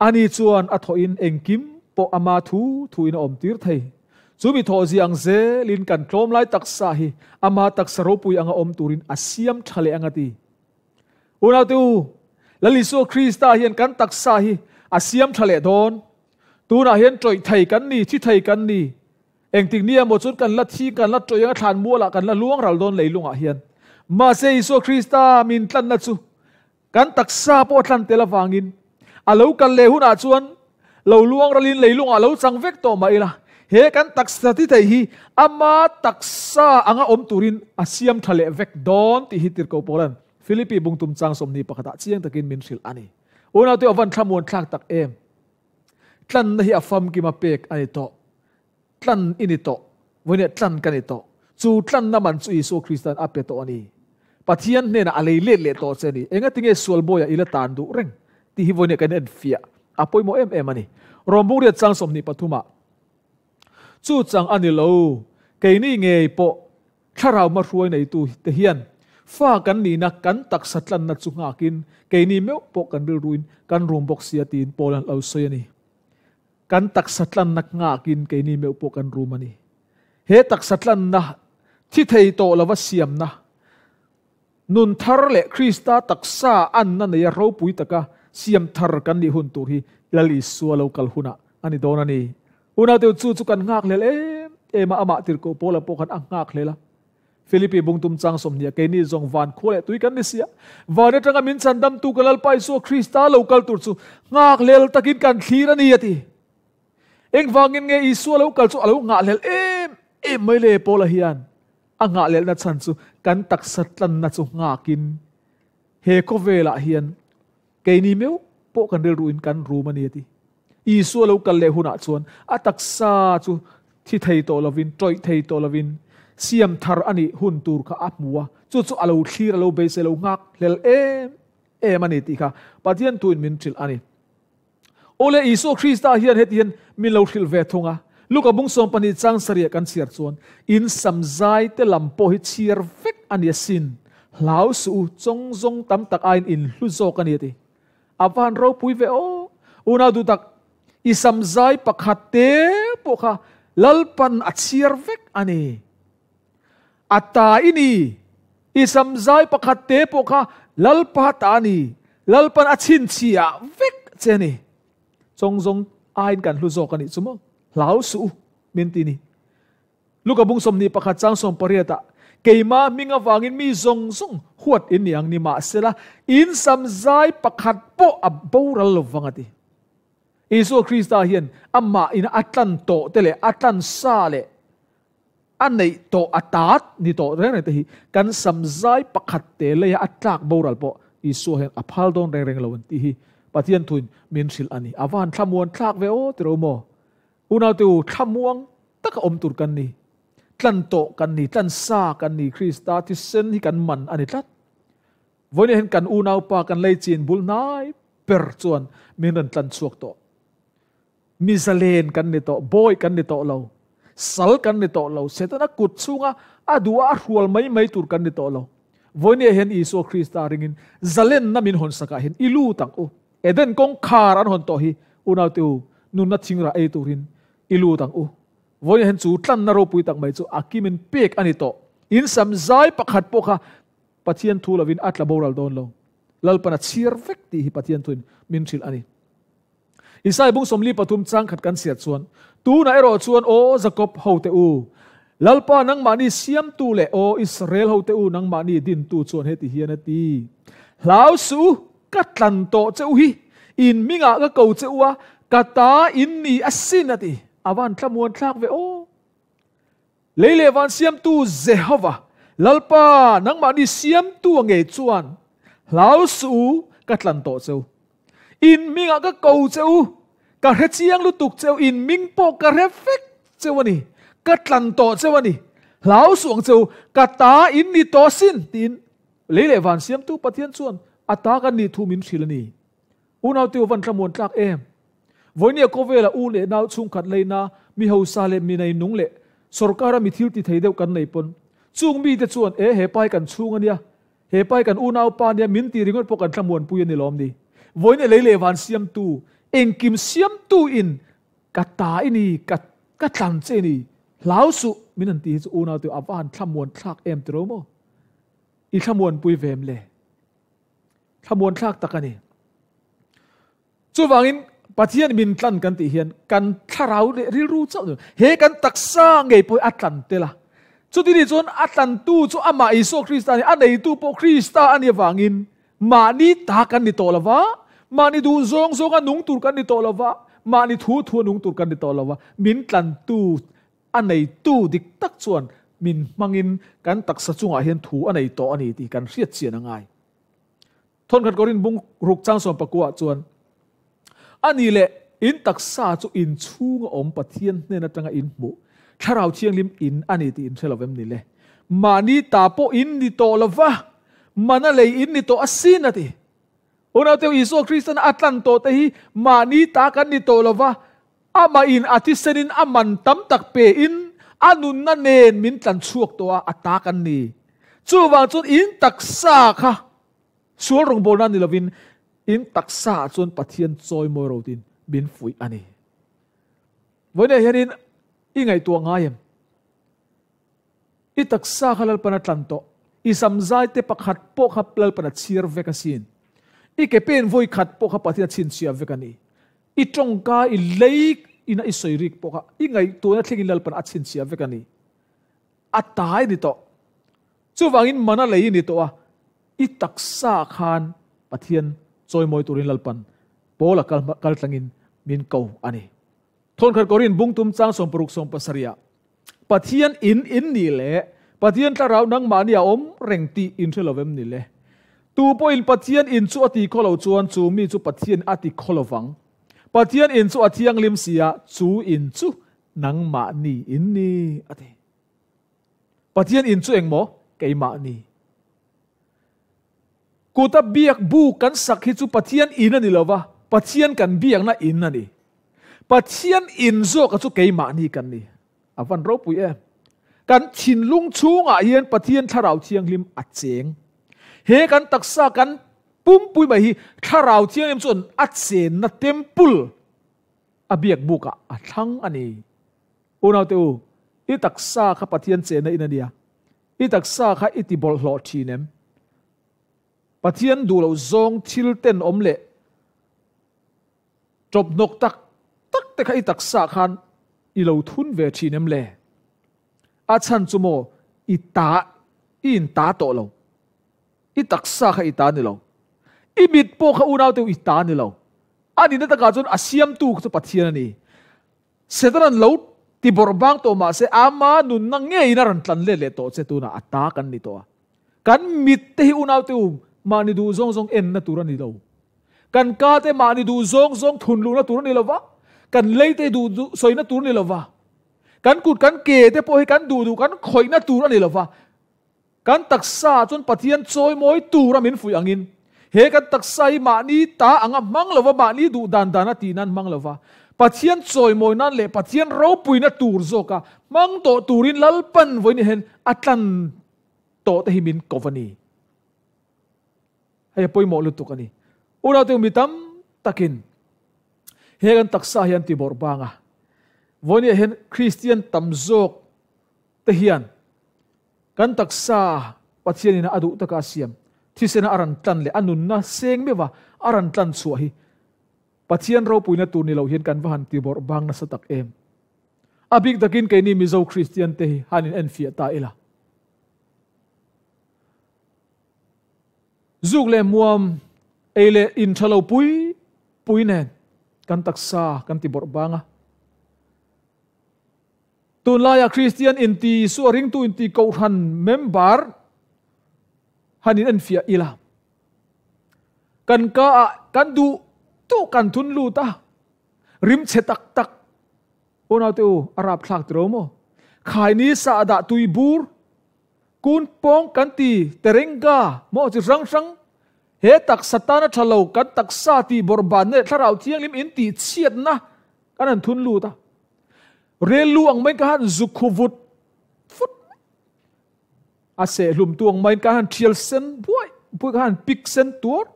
Speaker 1: Ani chuan a thawhin engkim pawh ama thu thuin a awmtir thei. Chu mi thawh ziang zelin kan tlawmlai taksa hi ama taksa ropui anga awm turin a siam tha leh ang a ti. Unaute u, Lal Isua Krista hian kan taksa hi a siam tha leh dawn. Tunah hian tawih thei kan ni, thi thei kan ni. Engtik ni emaw chuan kan la thi, kan la tawih anga thlan mualah kan la luang ral dawn leilungah hian. Mahse Isua Krista min tlanna chu kan taksa pawh a tlan tel avangin a lo kal leh hunah chuan lo luang ralin leilungah lo chang vek tawh mah ila, he kan taksa ti thei hi ama taksa anga awm turin a siam tha leh vek dawn tih hi Tirhkoh Paula'n Philippi bungtum chang 21 ah chiang takin min hrilh a ni. Unaute aw van thlamuan thlak tak em! Tlanna hi a famkim a pek a ni tawh. Tlan i ni tawh. Vawinia tlan ka ni tawh. Chu tlanna man chu Isua Krista'n a pe tawh a ni. Pathian hnenah a lei let leh tawh che a ni. Engatinge sual bawiah i la tan duh reng tih hi vawinia kan enfiah a pawimawh em em a ni. Rawmbung riat chang 23 ah chu chang a ni lo. Keini ngei pawh thlarau hmahruai neitu te hian fa kan nihna kan taksa tlanna chu nghakin keini meuh pawh kan rilruin kan rum bawk sia tiin Paula'n lo sawi a ni. Kan taksa tlanna nghakin keini meuh pawh kan rum a ni. He taksa tlanna thi thei tawh lova siamna, nun thar leh Krista taksa anna neia ropui taka siam thar kan nih hun tur hi Lal Isua lo kal hunah a ni dawn a ni. Unaute chu chu kan nghakhlel em em a, amah Tirhkoh Paula pawh khan a nghakhlel a. Philippi bungtum chang 20 keini zawng van khua leh tui kan ni sia. Van atanga min chandamtu kan Lalpa Isua Krista lo kal tur chu nghakhlel takin kan thlir a ni a ti. Engvangin nge Isua lo kal chu a lo nghakhlel em em mai le Paula hian a nghakhlelna chhan chu kan taksa tlanna chu nghakin he khawvelah hian keini meuh pawh kan rilruin kan rum a ni a ti. Isua lo kal leh hunah chuan a taksa chu thi thei tawh lovin, tawih thei tawh lovin siam thar a nih hun tur kha a hmu a, chu chu a lo thlir, a lo beisei, a lo nghak hlel em em a ni tih kha Pathian thuin min hrilh a ni. Awle Isua Krista hian heti hian min lo hrilh ve thung a, Luka bung 12 chang sarih kan chhiar chuan in samzai te lam pawh hi chhiar vek a ni asin, hlau suh u, chawng zawng tam tak aiin in hlu zawk a ni a ti. A van ropui ve aw. Unau duh tak, i samzai pakhat te pawh kha Lalpan a chhiar vek a ni. A ta i ni. I samzai pakhat te pawh kha Lalpa ta a ni. Lalpan a chhinchhiah vek che a ni. Chawng zawng aiin kan hlu zawk a nih chu maw? Hlau suh u, min ti ni. Luka bung 21 chang 18 ah, Keimah hming avangin mi zawng zawng huat in ni ang ni mahsela in samzai pakhat pawh a boral lo vang a ti. Isua Krista hian amah in a tlan tawh te leh a tlan sa leh a neih tawh a tat ni tawh reng reng te hi kan samzai pakhat te leia a tlak boral pawh Isua hian a phal dawn reng reng lo an tih hi Pathian thuin min hrilh a ni. A van thlamuan thlak ve aw tiro maw? Unaute u, thlamuang taka awm tur kan ni. Tlan tawh kan ni, tlan sa kan ni, Krista thisen hi kan man a ni tlat. Vawiin hian kan unaupa kan lei chin bul hnai ber chuan min rawn tlan chhuak tawh. Mi zalen kan ni tawh, bawi kan ni tawh lo, sal kan ni tawh lo, Setana kut chhunga a duh a a hrual mai mai tur kan ni tawh lo. Vawiin hian Isua Krista ringin zalenna min hawn sakah hian i lut ang u. Eden kawngkhar an hawn tawh hi unaute u, nunna thingrah ei turin i lut ang u. Vawiin hian chu tlanna ropui tak mai chu a kimin pek a ni tawh. In sam zai pakhat pawh kha Pathian thu lovin a tla boral dawn lo. Lalpan a chhiar vek tih hi Pathian thuin min hrilh a ni. Isai bung 43 chang khat kan chhiar chuan, Tunah erawh chuan aw Jakob hote u, Lalpa nangmahni siamtu leh aw Israel hote u nangmahni dintu chuan heti hian a ti, Hlau suh u, ka tlan tawh che u hi, in hmingah ka ko che u a, ka ta in ni asin a ti. A van thlamuan thlak ve aw. Lei leh van siamtu Jehova, Lalpa nangmahni siamtu a ngei chuan, Hlau suh u, ka tlan tawh che u. In hmingah ka ko che u, ka hre chiang lutuk che u, in hming pawh ka hre vek che u a ni, ka tlan tawh che u a ni. Hlau suh ang che u, ka ta in ni tawh sin, tiin lei leh van siamtu Pathian chuan a ta kan nih thu min hrilh a ni. Unaute u van tlamuan tlak em? Vawinia khawvela u leh nau chhungkhat leina mi hausa leh mi nei nung leh sorkara mi thil ti thei deuh kan nei pawn chung mite chuan e he pai kan chhung a nia, he pai kan unau pa nia min tih ringawt pawh kan tlamuanpui a ni lawm ni. Vawinia lei leh van siamtu, engkim siamtu in ka ta i ni, ka ka tlan che ni, hlau suh min han ti hi chu unaute a va han thlamuan thlak em tiro maw? I thlamuanpui ve em le? Thlamuan thlak tak a ni. Chuvangin Pathian min tlan kan tih hian kan thlarau leh rilru chauh ni he kan taksa ngei pawh a tlan tel a. Chuti ni chuan a tlantu chu amah Isua Krista a ni, a neitu pawh Krista a nih avangin mahni ta kan ni tawh lova, mahni duh zawng zawnga nung tur kan ni tawh lova, mahni thu thua nung tur kan ni tawh lova, min tlantu a neitu dik tak chuan min hmangin kan taksa chungah hian thu a nei tawh a ni tih kan hriat chian a ngai. Thawnkhat Korin bung ruk chang sawm pakua chuan, A ni leh, in taksa chu in chhunga awm Pathian hnen atanga in hmuh Thlarau Thianghlim in a ni tih in hre lo vem ni le? Mahni ta pawh in ni tawh lo va, mana lei in ni tawh asin a ti. Unauteu Isua Kristan a tlan tawh te hi mahni ta kan ni tawh lo va, amah in a thisenin a man tam tak pe in a nunna nen min tlan chhuak tawh a, a ta kan ni. Chuvang chuan in taksa kha sual rawngbawlna ni lovin in taksa ah chuan Pathian chawi mawi rotin min fuih a ni. Vawiinah hianin i ngaihtuah ngai em? I taksa kha Lalpan a tlan tawh. I samzai te pakhat pawh kha Lalpan a chhiar vek asin. I ke pen vawi khat pawh kha Pathian a chhinchhiah vek a ni. I tawngka i lei ina i sawi rik pawh kha i ngaihtuahna thlengin Lalpan a chhinchhiah vek a ni. A tai ni tawh. Chuvangin mana lei i ni tawh a, i taksa khan Pathian chawimawi turin Lalpan Paula kal kal tlangin min ko a ni. Thawnkhat Korin bungtum chang 60 70 ah Pathian in in nih leh Pathian thlarau nangmahni a awm reng tih in hre lo em ni le? Tu pawhin Pathian in chu a ti khaw lo chuan chu mi chu Pathian a ti khaw lovang. Pathian in chu a thianghlim si a, chu in chu nangmahni in ni a ti. Pathian in chu engmaw? Keimahni. Kuta biak bu kan sak hi chu Pathian in a ni lo va, Pathian kan biakna in a ni. Pathian in zawka chu keimahni kan ni. A van ropui em. Kan thinlung chhungah hian Pathian Thlarau Thianghlim a cheng. He kan taksa kan pumpui mai hi Thlarau Thianghlim chuan a chenna temple a biak bukah a thlang a ni. Unaute u, i taksa kha Pathian chenna in a nia. I taksa kha i ti bawlhhlawh thin em? Pathian duh loh zawng thil tenawm leh tawp hnawk tak tak te kha i taksa khan i lo thun ve thin em le? A chhan chu maw i ta i in ta tawh lo. I taksa kha i ta ni lo. I mit pawh kha unau te u i ta ni lo. A nihna takah chuan a siamtu kha chu Pathian a ni. Setanan lo ti bawrh bang tawh mah se ama nunna ngeiin a rawn tlan let leh tawh che tunah a ta kan ni tawh a. Kan mit te hi unaute u mahni duh zawng zawng enna tur a ni lo. Kan ka te mahni duh zawng zawng thun luhna tur a ni lo va, kan lei te duh duh sawina tur a ni lo va, kan kut kan ke te pawh hi kan duh duh kan khawihna tur a ni lo va. Kan taksa chuan Pathian chawimawi tura min fuih angin, he kan taksa hi mahni ta anga hmang lova, mahni duh dan dana tih nan hmang lova, Pathian chawimawi nan leh Pathian ropuina tur zawka hmang tawh turin Lalpan vawiin hian a tlan tawh te hi min ko va ni. Hei a pawimawh lutuk a ni. Unaute mi tam takin he kan taksa hi an ti bawrh bang a. Vawiin hian Kristian tam zawk te hian Kan taksa Pathianin a duh taka a siam, thisena a rawn tlan leh a nunna seng meuh a a rawn tlan chhuah hi Pathian ropuina tur ni lo hian kan va han ti bawrh bang nasa tak em. A bik takin keini Mizo Kristian te hi han in enfiah ta ila. Zuk leh hmuam, ei leh in tha lo pui pui nen kan taksa kan ti bawrh bang a. Tunlaia Kristian inti Isua ringtu inti kohhran member han in enfiah ila. Kan ka ah kan duh duh kan thun lut a, rim chhe tak tak. Unau te u, a rapthlak tiro maw? Khaini sahdah tui bur, kun pawng kan ti terengga maw chi hrang hrang he taksa tana tha lo kan taksa tih bawrhbanna leh thlarau thianghlim in tih chhiatna kan han thun lut a. Rel lu ang maiin ka han zuk khu vut vut mai. A sehhlum tu ang maiin ka han thial sen buai buai ka han pik sen tuar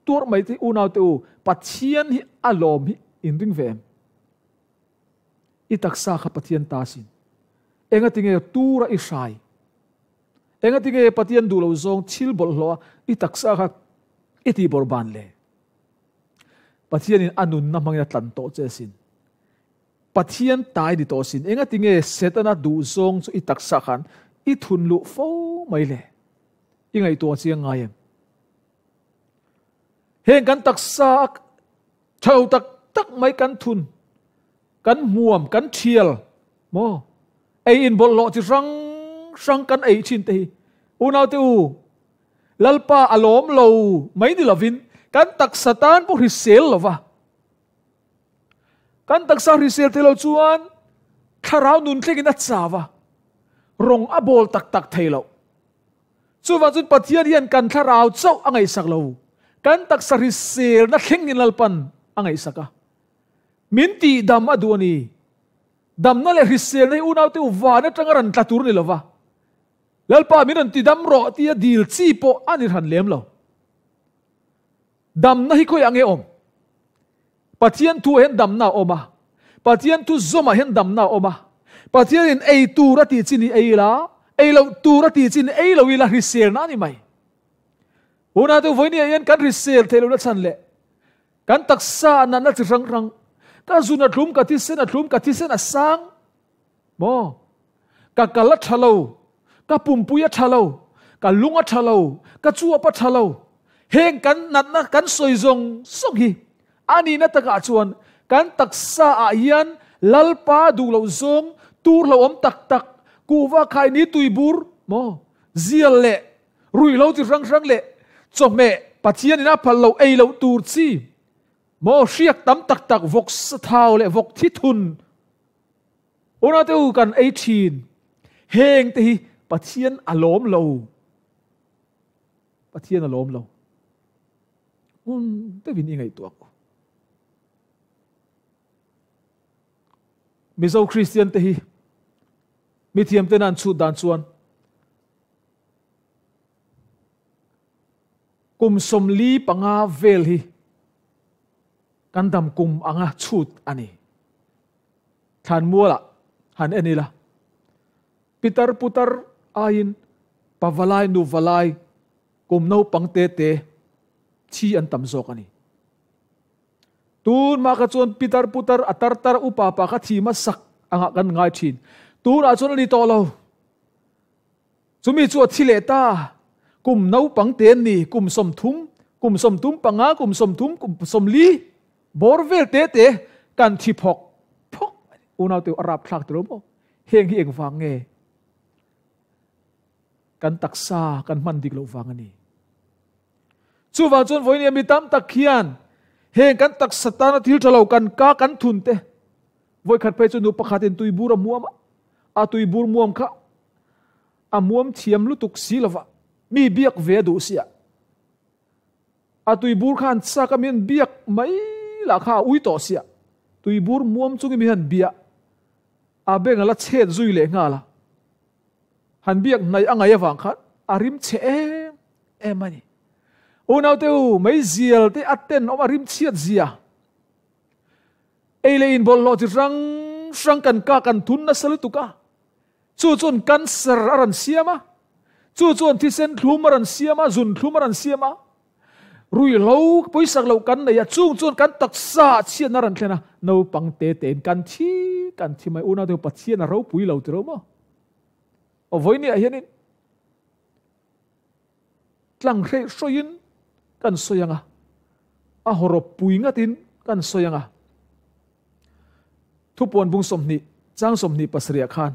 Speaker 1: tuar mai te unau te u Pathian hi a lawm hi in ring ve em? I taksa kha Pathian ta sin. Enga tinge tura i hrai? Enga tinge Pathian duh lo zawng thil bawlhhlawh a i taksa kha i tih bawrh ban le? Pathianin a nunna hmangin a tlan tawh che sin. Pathian tai ni tawh sin. Enga tinge Setana duh zawng chu i taksa khan i thun luh fo mai le? I ngaihtuah chiang ngai em? Heng kan taksa a tho tak tak mai kan thun, kan hmuam, kan thial maw? Ei in bawlhhlawh chi hrang hrang kan ei thin te hi unaute u, Lalpa a lawm lo mai ni lovin kan taksa tan pawh hrisel lova. Kan taksa hrisel thei lo chuan thlarau nun thlengin a chau a, rawng a bawl tak tak thei lo. Chuvang chuan Pathian hian kan thlarau chauh a ngaihsak lo, kan taksa hriselna thlengin Lalpan a ngaihsak a. Min tihdam a duh a ni. Damna leh hriselna hi unaute u van atanga rawn tla tur a ni lo va, Lalpa min rawn tidam rawh tia dil chi pawh a ni hran lem lo. Damna hi khawiah nge awm? Pathian thu ah hian damna a awm a, Pathian thu zawmah hian damna a awm a. Pathianin ei tur a tih chin hi ei ila, ei loh tur a tih chin ei lo ila hriselna a ni mai. Unau te vawinia hian kan hrisel theih lohna chhan leh kan taksa a natna chi hrang hrang, ka zun a thlum, ka thisen a thlum, ka thisen a sang maw? Ka kal a tha lo, ka pumpui a tha lo, ka lung a tha lo, ka chuap a tha lo. Heng kan natna kan sawi zawng zawng hi a nihna takah chuan kan taksa ah hian Lalpa duh loh zawng tur lo awm tak tak, kuhva khaini tuibur maw, zial leh ruihhlo chi hrang hrang leh chawhmeh Pathian in a phal loh ei loh tur chi maw, hriak tam tak tak vawk sathau leh vawk thithun Unau u kan ei thin, heng te hi Pathian a lawm lo. Pathian a lawm lo. Ngun deuhin i ngaihtuah ang u. Mizo Kristian te hi mithiam ten an chhut dan chuan kum 45 vel hi kan dam kum anga chhut a ni. Thlanmualah han en ila, pitar putar aiin pavalai nuvalai kum naupang te te thi an tam zawk a ni. Tun mah kha chuan pitar putar a tar tar upa pa kha thi hmasak angah kan ngai thin. Tunah chuan a ni tawh lo. Chumi chu a thi leh ta. Kum naupang te an ni, kum 30, kum 35, kum 30, kum 40 bawr vel te te kan thi phawk phawk a ni. Unau te u a rapthlak tilo maw? Heng hi engvang nge? Kan taksa kan hman dik loh vang a ni. Chuvang chuan vawiin mi tam tak hian heng kan taksa tana thil tha lo kan ka kan thun te vawikhat phei chu nu pakhatin tuibur a muam a, a tuibur muam kha a muam thiam lutuk si lova mi biak ve a duh sia. A tuibur khan chak a min biak mai lah kha a ui tawh sia. Tuibur muam chungin min han bia a beng a la chhet zui leh nghal a. Han biak hnaih a ngaih avang khan a rim chhe em em a ni. Unaute u, meizial te a ten awm a rim chhiat zia. Ei leh in bawlhhlawh chi hrang hrang kan ka kan thun nasa lutuk a. Chu chuan cancer a rawn siam a, chu chuan thisen thlum a rawn siam a, zun thlum a rawn siam a, ruihhlo pawisak loh kan nei a, chung chuan kan taksa ah chhiatna a rawn thlen a, naupang te tein kan thi kan thi mai. Unau te Pathian a ropui lo tiro maw? Aw vawinia hianin tlang hreih hrawiin kan sawi ang a, a hawrawp pui ngatin kan sawi ang a. Thupuan bung 20, chang 27 ah khan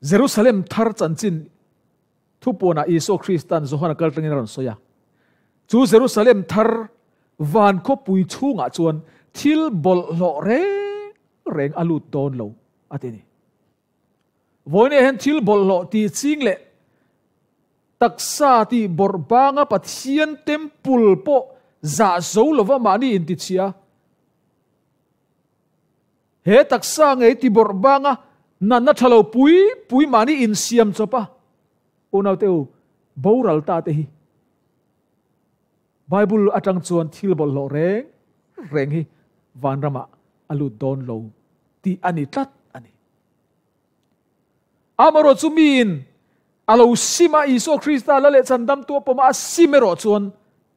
Speaker 1: Jerusalem thar chanchin thupuanah Isua Kristan Johana kal tangin a rawn sawi a. Chu Jerusalem thar van khawpui chhungah chuan thil bawlhhlawh reng reng a lut dawn lo a ti a ni. Vawiinah hian thil bawlhhlawh tih ching leh taksa tih bawrh banga Pathian temple pawh zah zo lova mahni intichhia he taksa ngei ti bawrh banga natna tha lo pui pui mahni insiam chawp a unaute u boral ta te hi Bible atang chuan thil bawlhhlawh reng reng hi vanramah a lut dawn lo tih a ni tlat a ni. Amaherawh chu miin a lo sim a, Isua Krista la leh chandamtu a pawm a, a sim erawh chuan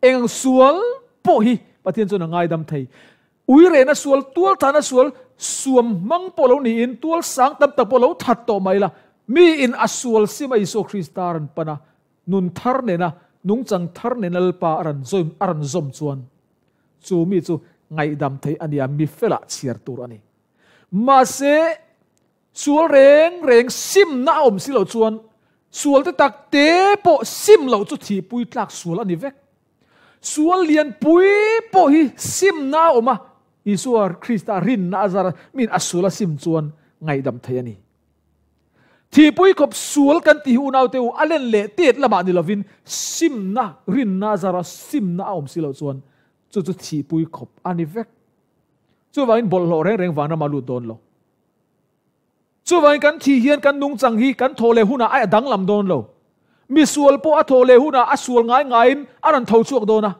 Speaker 1: eng sual pawh hi Pathian chuan a ngaidam thei. Uirehna sual, tualthahna sual, suam hmang pawh lo niin tual sang tam tak pawh lo that tawh mai la, miin a sual sim a Isua Krista a rawn pan a, nun thar nena nungchang thar nena Lalpa a rawn zawm a rawn zawm chuan chu mi chu ngaihdam theih a nia, mi felah chhiar tur a ni. Mahse, sual reng reng simna a awm si loh chuan sual te tak te pawh sim loh chu thihpui tlak sual a ni vek. Sual lian pui pawh hi simna a awm a, Isua Krista rinna a zar min a sual a sim chuan ngaihdam theih a ni. Thihpui khawp sual kan tih hi unaute u a len leh tet lamah ni lovin simna, rinna zara simna a awm si loh chuan chu chu thihpui khawp a ni vek. Chuvangin bawlhhlawh reng reng vanram a lut dawn lo. Chuvangin kan thih hian kan nungchang hi kan thaw leh hunah a danglam dawn lo. Mi sual pawh a thaw leh hunah a sual ngai ngaiin a rawn tho chhuak dawn a.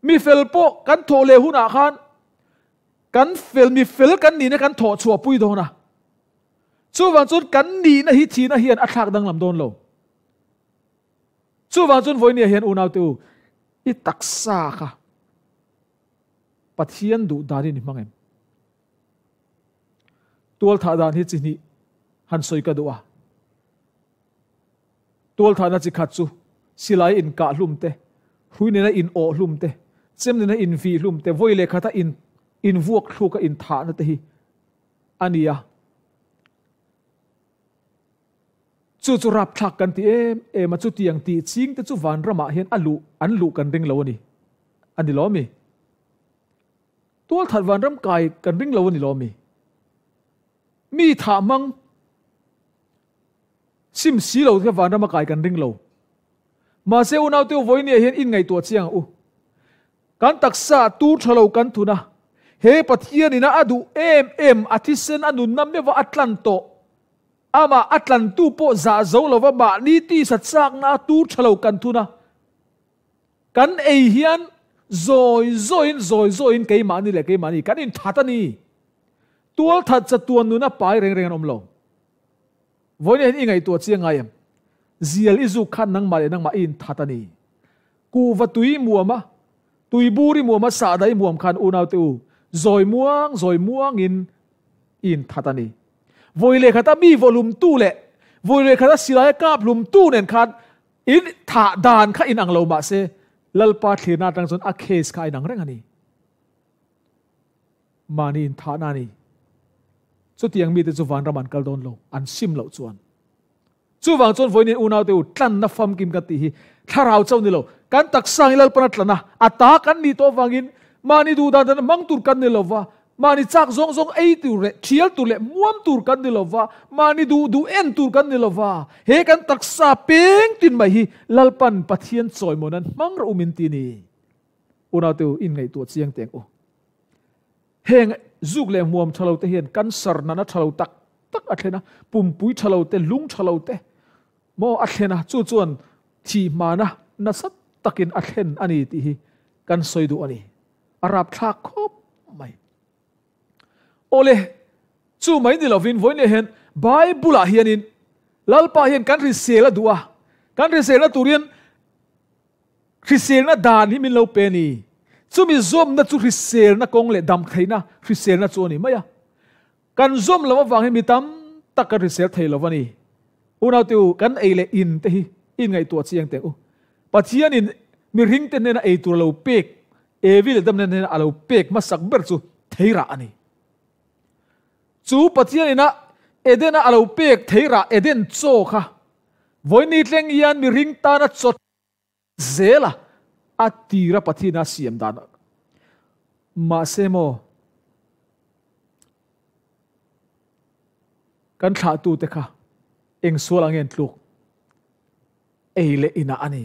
Speaker 1: Mi fel pawh kan thaw leh hunah khan Kan fel mi fel kan nihna kan thawh chhuah pui dawn a. Chuvang chuan kan nihna hi thihna hian a thlak danglam dawn lo. Chuvang chuan vawinia hian unaute u, i taksa kha Pathian duh danin i hmang em? Tualthah dan hi chi hnih han sawi ka duh a. Tualthahna chi khat chu silai inkah hlum te, hrui nena in awh hlum te, chem nena in vih hlum te, vawi leh khata in invuak thluka inthahna te hi a ni a. Chu chu rapthlak kan ti em em a, chutiang tih ching te chu vanramah hian a luh an luh kan ring lo a ni. A ni lo mi? Tualthat vanram kai kan ring lo a ni lo mi? Mi thah hmang Sim si lo te vanram a kai kan ring lo. Mahse unaute u vawinia hian in ngaihtuah chiang ang u. Kan taksa tur tha lo kan thun a, he Pathian ina a duh em em a thisen a nunna meuh a a tlan tawh. Amah a tlantu pawh zah zo lova mahni tisa chakna a tur tha lo kan thun a. Kan ei hian zawi zawiin zawi zawiin keimahni leh keimahni kan inthat a ni. Tualthat chatuan nuna pai reng reng an awm lo. Vawiin hian i ngaihtuah chiang ngai em? Zial i zuk khan nangmah leh nangmah i inthat a ni. Kuhva tui i muam a, tui bur i muam a, sahdah i muam khan unaute u, zawi muang zawi muangin i inthat a ni. Vawi leh khata mi vawhlumtu leh vawi leh khata silaia kap hlumtu nen khan in thah dan kha inang lo mah se, Lalpa thlirna atang chuan a case kha a inang reng a ni. Mahni inthahna a ni. Chutiang mite chu vanram an kal dawn lo, an sim loh chuan. Chuvang chuan vawiin unaute u tlanna famkim kan tih hi thlarau chauh ni lo, kan taksa hi Lalpan a tlan a, a ta kan nih tawh avangin mahni duh dan dan hmang tur kan ni lo va, mahni chak zawng zawng ei tur leh thial tur leh muam tur kan ni lo va, mahni duh duh en tur kan ni lo va, he kan taksa peng tin mai hi Lalpan Pathian chawimawi nan hmang rawh u min ti ni. Unaute u, inngaihtuah chiang teng u. Heng zuk leh hmuam tha lo te hian cancer nana tha lo tak tak a thlen a, pumpui tha lo te, lung tha lo te maw a thlen a, chu chuan thih hmana nasa takin a thlen a ni tih hi kan sawi duh a ni. A rapthlak khawp mai. Awle, chu mai ni lovin vawiin hian Bible-ah hianin Lalpa hian kan hrisel a duh a, kan hriselna tur hian Hriselna dan hi min lo pe a ni. Chumi zawmna chu hriselna kawng leh dam theihna hriselna chu a ni mai a. Kan zawm loh avang hi mi tam tak kan hrisel thei lo a ni. Unaute u, kan ei leh in te hi i inngaihtuah chiang teh u. Pathianin mihringte hnena ei tur a lo pek, Evi leh Adama hnena a lo pek hmasak ber chu theirah a ni. Chu Pathianin a Eden-a a lo pek theirah Eden chaw kha vawiin ni thleng hian mihring tana chaw zel a. A tira Pathian a siam dan mahse maw kan thlahtute kha eng sual ang nge an tluk? Ei leh inah a ni.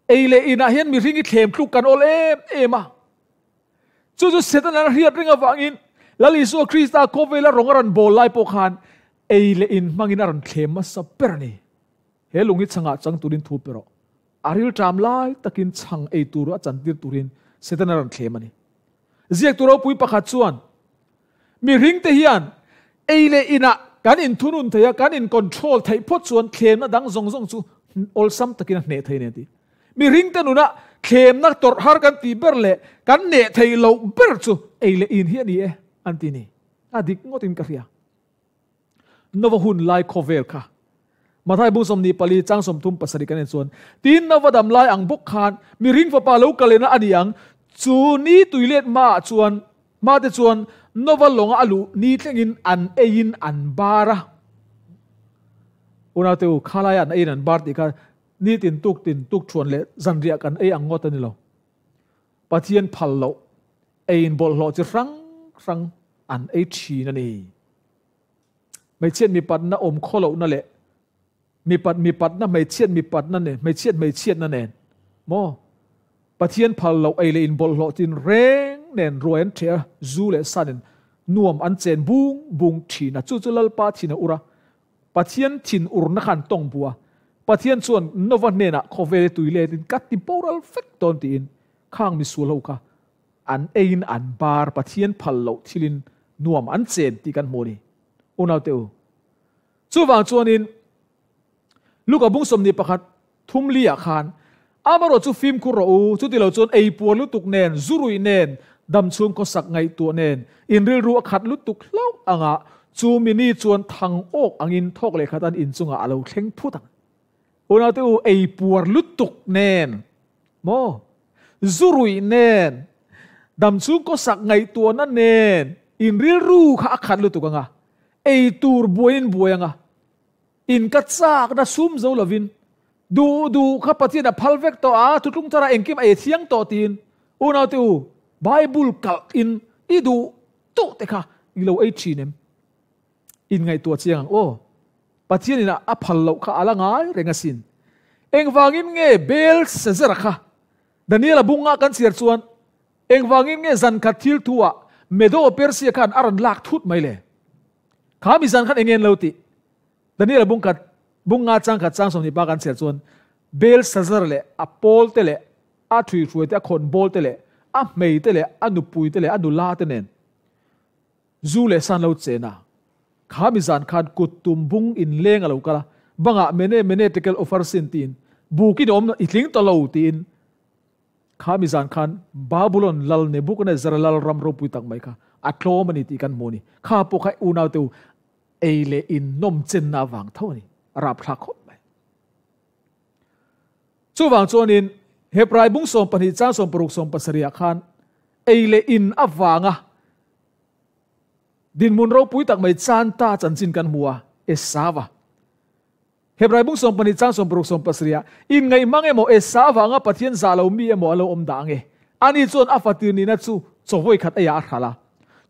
Speaker 1: Ei leh inah hian mihring hi thlem tluk kan awl em em a. Chu chu Setana a hriat reng avangin Lal Isua Krista khawvela rawng a rawn bawl lai pawh khan ei leh in hmangin a rawn thlem hmasa ber a ni. He lung hi chhangah chang turin thu pe rawh. A rilṭam lai takin chhang ei tur a chantir turin Setana a rawn thlem a ni. Ziaktu ropui pakhat chuan, Mihringte hian ei leh inah kan inthunun thei a, kan in-control theih phawt chuan thlemna dang zawng zawng chu awlsam takin a hneh thei a ni a ti. Mihringte nuna thlemna tawrh har kan tih ber leh kan hneh theih loh ber chu ei leh in hi a ni e, an ti ni. A dik ngawtin ka hria. Nova hun lai khawvel kha. Mathai bung 24 chang 37 kan en chuan, Tin Nova dam lai ang bawk khan mihring fapa lo kalena a ni ang, chu ni tuilet hmaah chuan hmate chuan Nova lawnga a luh ni thlengin an eiin an bar a. Unaute u, khalaia an eiin an bar tih kha nitin tuktin tukthuan leh zanriah kan ei ang ngawt a ni lo. Pathian phal loh eiin bawlhhlawh chi hrang hrang an ei thin a ni. Hmeichhiat mipatna awm khaw lohna leh mipat mipatna hmeichhiat mipatna nen hmeichhiat hmeichhiatna nen maw Pathian phal loh ei leh in bawlhhlawh tin reng nen ruai an ṭheh a, zu leh sa nen nuam an chen bung bung ṭhin a, chu chu Lalpa thin a ur a, Pathian thin urna kha an tawng bu a, Pathian chuan Nova hnenah khawvel i tui let in ka ti boral vek dawn tiin khang misual ho kha An eiin an bar Pathian phal loh thilin nuam an chen tih kan hmu a ni. Unaute u, chuvang chuanin Luka bung 21 thum liah khan amarawh chu fimkhur rawh u, chuti lo chuan ei puar lutuk nen, zu ruih nen, dam chhung khawsak ngaihtuah nen, in rilru a khat lutuk hlauh anga chu mini chuan thang awk angin thawk leh khat an inchungah a lo thleng phut ang. Unaute u, ei puar lutuk nen maw? Zu ruih nen, dam chhung kawsak ngaihtuahna nen in rilru kha a khat lutuk ang a, ei tur buaiin buai ang a, in ka chakna sum zo lovin duh duh kha Pathian a phal vek tawh a, thutlung thara engkim a ei thiang tawh tiin unaute u, Bible kalh in i duh duh te kha i lo ei thin em? In ngaihtuah chiang ang aw. Pathian in a phal loh kha a la ngai reng asin. Engvangin nge Belshazzar kha Daniel a bunga kan chhiar chuan engvangin nge zan khat thil thu ah Medo Persia khan a rawn lak thut mai le? Kha mi zan khan enge an lo tih? Daniel a bung khat bunga chang khat chang 25 kan chhiar chuan Belshazzar leh a pawl te leh a thuihruai te a khawn bawl te leh a hmei te leh a nupui te leh a nula te nen Zu leh san lo chen a, kha mi zan khan kut tum bung in leng a lo kal a, bangah mene mene tekel upharsin tiin bukin awm i tling ta lo tiin kha mi zan khan Babulon lal Nebuchadnezzar lal ram ropui tak mai kha a tlawm a ni tih kan hmu a ni. Kha pawh kha unaute u ei leh in nawm chenna avang tho a ni, a rapthlak khawp mai. Chuvang chuanin Hebrai bung 12 chang 16 17 ah khan ei leh in avanga Dinhmun ropui tak mai chan ta chanchin kan hmu a, Esava. Hebrai bung 12 chang 16 17 ah, Inngaih hmang emaw Esa avanga Pathian zah lo mi emaw a lo awm dah ange. Ani chuan a fatir nihna chu chawvawi khat eiah a hral a.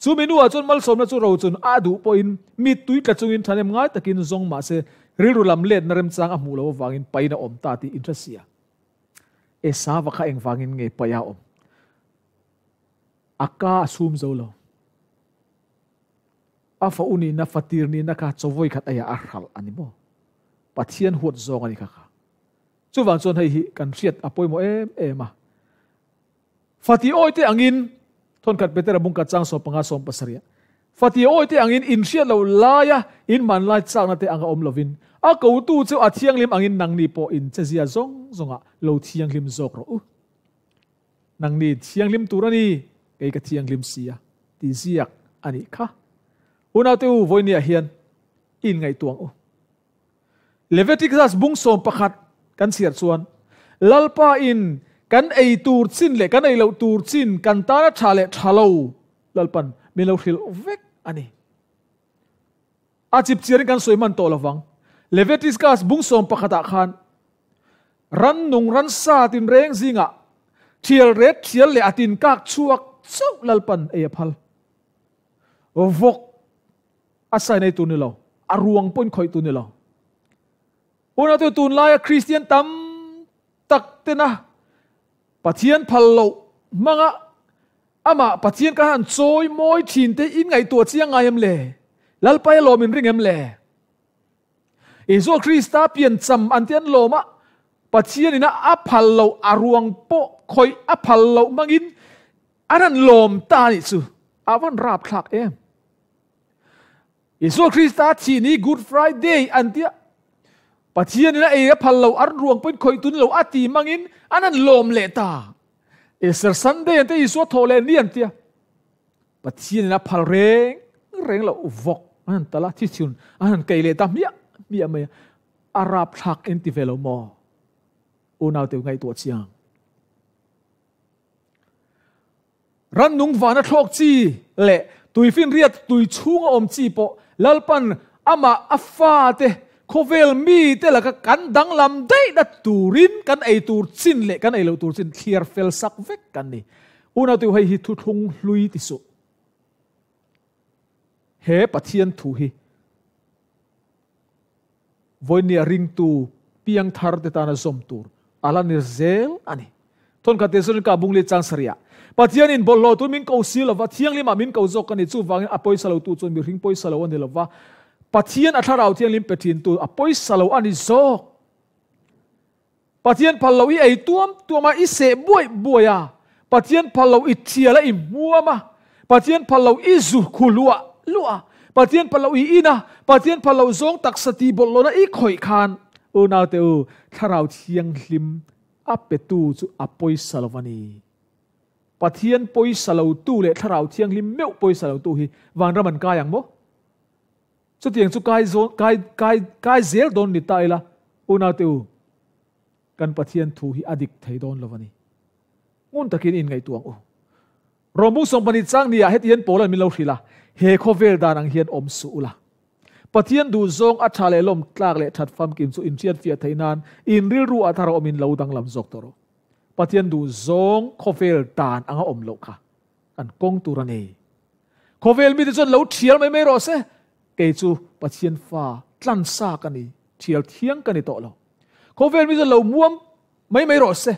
Speaker 1: Chu mi nuah chuan malsawmna chu rochun a duh pawhin mittui tla chungin ṭhahnem ngai takin zawng mahse rilru lam letna remchang a hmuh loh avangin pain a awm ta tih inhre sia. Esava kha engvangin nge pai a awm? A ka a sum zo lo. A fa u nihna, fa tir nihna kha chawvawi khat aiah a hralh a ni maw? Pathian huat zawng a ni kha kha. Chuvang chuan hei hi kan hriat a pawimawh em em a. Fati awite angin, thawnkhat Petera bungkhat chang 15 17 ah, Fati awite angin inhriat loh laia inhman lai chakna te anga awm lovin, a kotu chu a thianghlim angin nangni pawh in chezia zawng zawngah lo thianghlim zawk rawh u. Nangni thianghlim tur a ni, kei ka thianghlim si a, ti ziak a nih kha. Unaute u, vawinia hian i inngaihtuah ang u. Leviticus bung 11 kan chhiar chuan, Lalpa in kan ei tur chin leh kan ei loh tur chin kan tana tha leh tha lo Lalpan min lo hrilh vek a ni. A chipchiarin kan sawi hman tawh lovang. Leviticus bung 11 ah khan. Rannung ransa tinreng zingah thial ret thial leh a tin kak chhuak chauh Lalpan ei a phal. Vawk a sain ei tur ni lo, a ruang pawhin khawih tur ni lo. Unau tunlaia Kristian tam tak tena Pathian phal loh hmanga amah Pathian kan han chawi mawi thin te in ngaihtuah chiang ngai em le? Lalpa i lawm in ring em le? Isua Krista piancham an ti an lawm a, Pathian ina a phal loh a ruang pawh khawih a phal loh hmangin an han lawm ta anih chu a van rapthlak em. Isua Krista thih ni Good Friday an tia Pathian ina ei a phal loh an ruang pawhin khawih tun lo a ti hmangin an han lawm leh ta. Easter Sunday an tia Isua thawh leh ni an tia Pathian in a phal reng reng loh vawk an han tal a, thi chhun an han kei leh ta hmiah hmiah mai a, a rapthlak in ti ve lo maw? Unau te ngaihtuah chiang. Rannung vana thlawk chi leh tuifinriat tui chhunga awm chi pawh Lalpan amah a fate khawvel mite laka kan danglam daihna turin kan ei tur chin leh kan ei loh tur chin thliar fel sak vek kan ni. Unau te u hei hi thuthlung hlui ti suh. He Pathian thu hi vawinia ringtu piang thar te tana zawm tur a la ni zel a ni. Thawnkhat te chuan ka bung leh chang sarih ah Pathian in bawlhhlawh tu min ko si lova, thianghlim ah min ko zawk a ni. Chuvangin a pawisa lo tu chuan mihring pawisa lo a ni lova, Pathian a thlarau thianghlim pe thin tu a pawisa lo a ni zawk. Pathian phal lo i ei tuam tuam a, i seh buaih buaih a, Pathian phal lo i thial a, i hmuam a, Pathian phal lo i zu khu luah luah a, Pathian phal lo i in a, Pathian phal lo zawng taksa tih bawlh lona i khawih khan, unaute u, Thlarau Thianghlim a petu chu a pawisa lo a ni. Pathian pawisa lotu leh Thlarau Thianghlim meuh pawisa lotu hi vanram an kai ang maw? Chutiang chu kai zawn, kai, kai, kai zel dawn ni ta ila, unaute u, kan Pathian thu hi a dik thei dawn lo a ni. Ngun takin in ngaihtuah ang u. Rawmbung 12 chang nia heti hian Paula'n min lo hrilh a, he khawvel dan ang hian awm suh ula. Pathian duh zawng a tha leh lawm tlak leh that famkim chu inhriatfiah theih nan in rilru a thar awmin lo danglam zawk tawh rawh. Pathian duh zawng khawvel dan anga awm loh kha kan kawng tur a ni. Khawvel mite chuan lo thial mai mai rawh se, kei chu Pathian fa tlansa ka ni, thial thiang ka ni tawh lo. Khawvel mite chuan lo muam mai mai rawh se,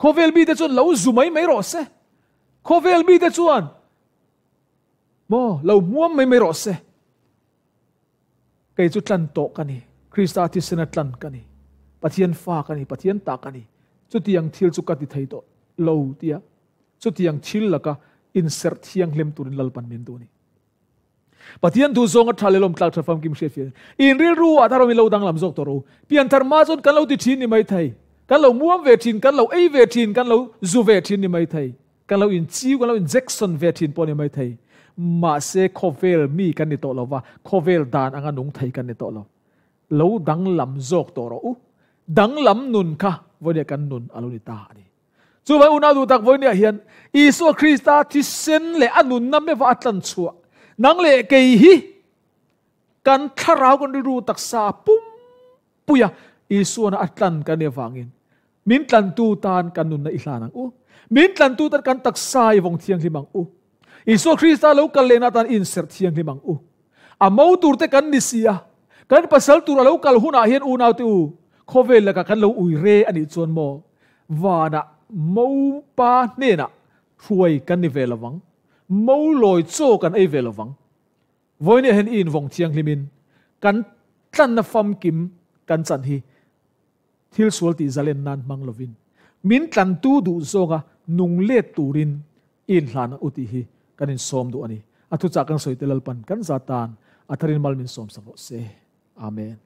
Speaker 1: khawvel mite chuan lo zu mai mai rawh se, khawvel mite chuan maw lo muam mai mai rawh se, kei chu tlan tawh ka ni, Krista thisena tlan ka ni, Pathian fa ka ni, Pathian ta ka ni, chutiang thil chu ka ti thei tawh lo tia Chutiang thil laka inserh thianghlim turin Lalpan min duh a ni. Pathian duh zawnga tha leh lawm tlak tha famkim hriat fiah in rilru ah thar awm in lo danglam zawk tawh rawh u. Pianthar hma chuan kan lo ti thin ni mai thei. Kan lo muam ve thin, kan lo ei ve thin, kan lo zu ve thin ni mai thei. Kan lo inchiu, kan lo injection ve thin pawh ni mai thei. Mahse khawvel mi kan ni tawh lo va, khawvel dan anga nung thei kan ni tawh lo. Lo danglam zawk tawh rawh u. Danglam nun kha vawinia kan nun a lo ni ta a ni. Chuvai unau duh tak vawinia hian Isua Krista thisen leh a nunna meuha a tlan chhuah nang leh kei hi kan thlarau kan rilru taksa pum puia Isuana a tlan kan nih avangin min tlantu tan kan nunna i hlan ang u. Min tlantu tan kan taksa i vawng thianghlim ang u. Isua Krista lo kal lehna atan inserh thianghlim ang u. A mo turte kan ni si a, kan pasal tur a lo kal hunah hian unaute u, khawvel lakah kan lo ui re a nih chuan maw? Vanah mo pa hnenah hruai kan ni ve lovang, mo lawi chaw kan ei ve lovang. Vawinia hian i invawng thianghlimin kan tlanna famkim kan chan hi thil sual tih zalen nan hmang lovin min tlantu duh zawnga nung let turin i inhlan ang u tih hi kan insawm duh a ni. A thuchah kan sawi te Lalpan kan za tan a tharin mal min sawm sak rawh se. Amen.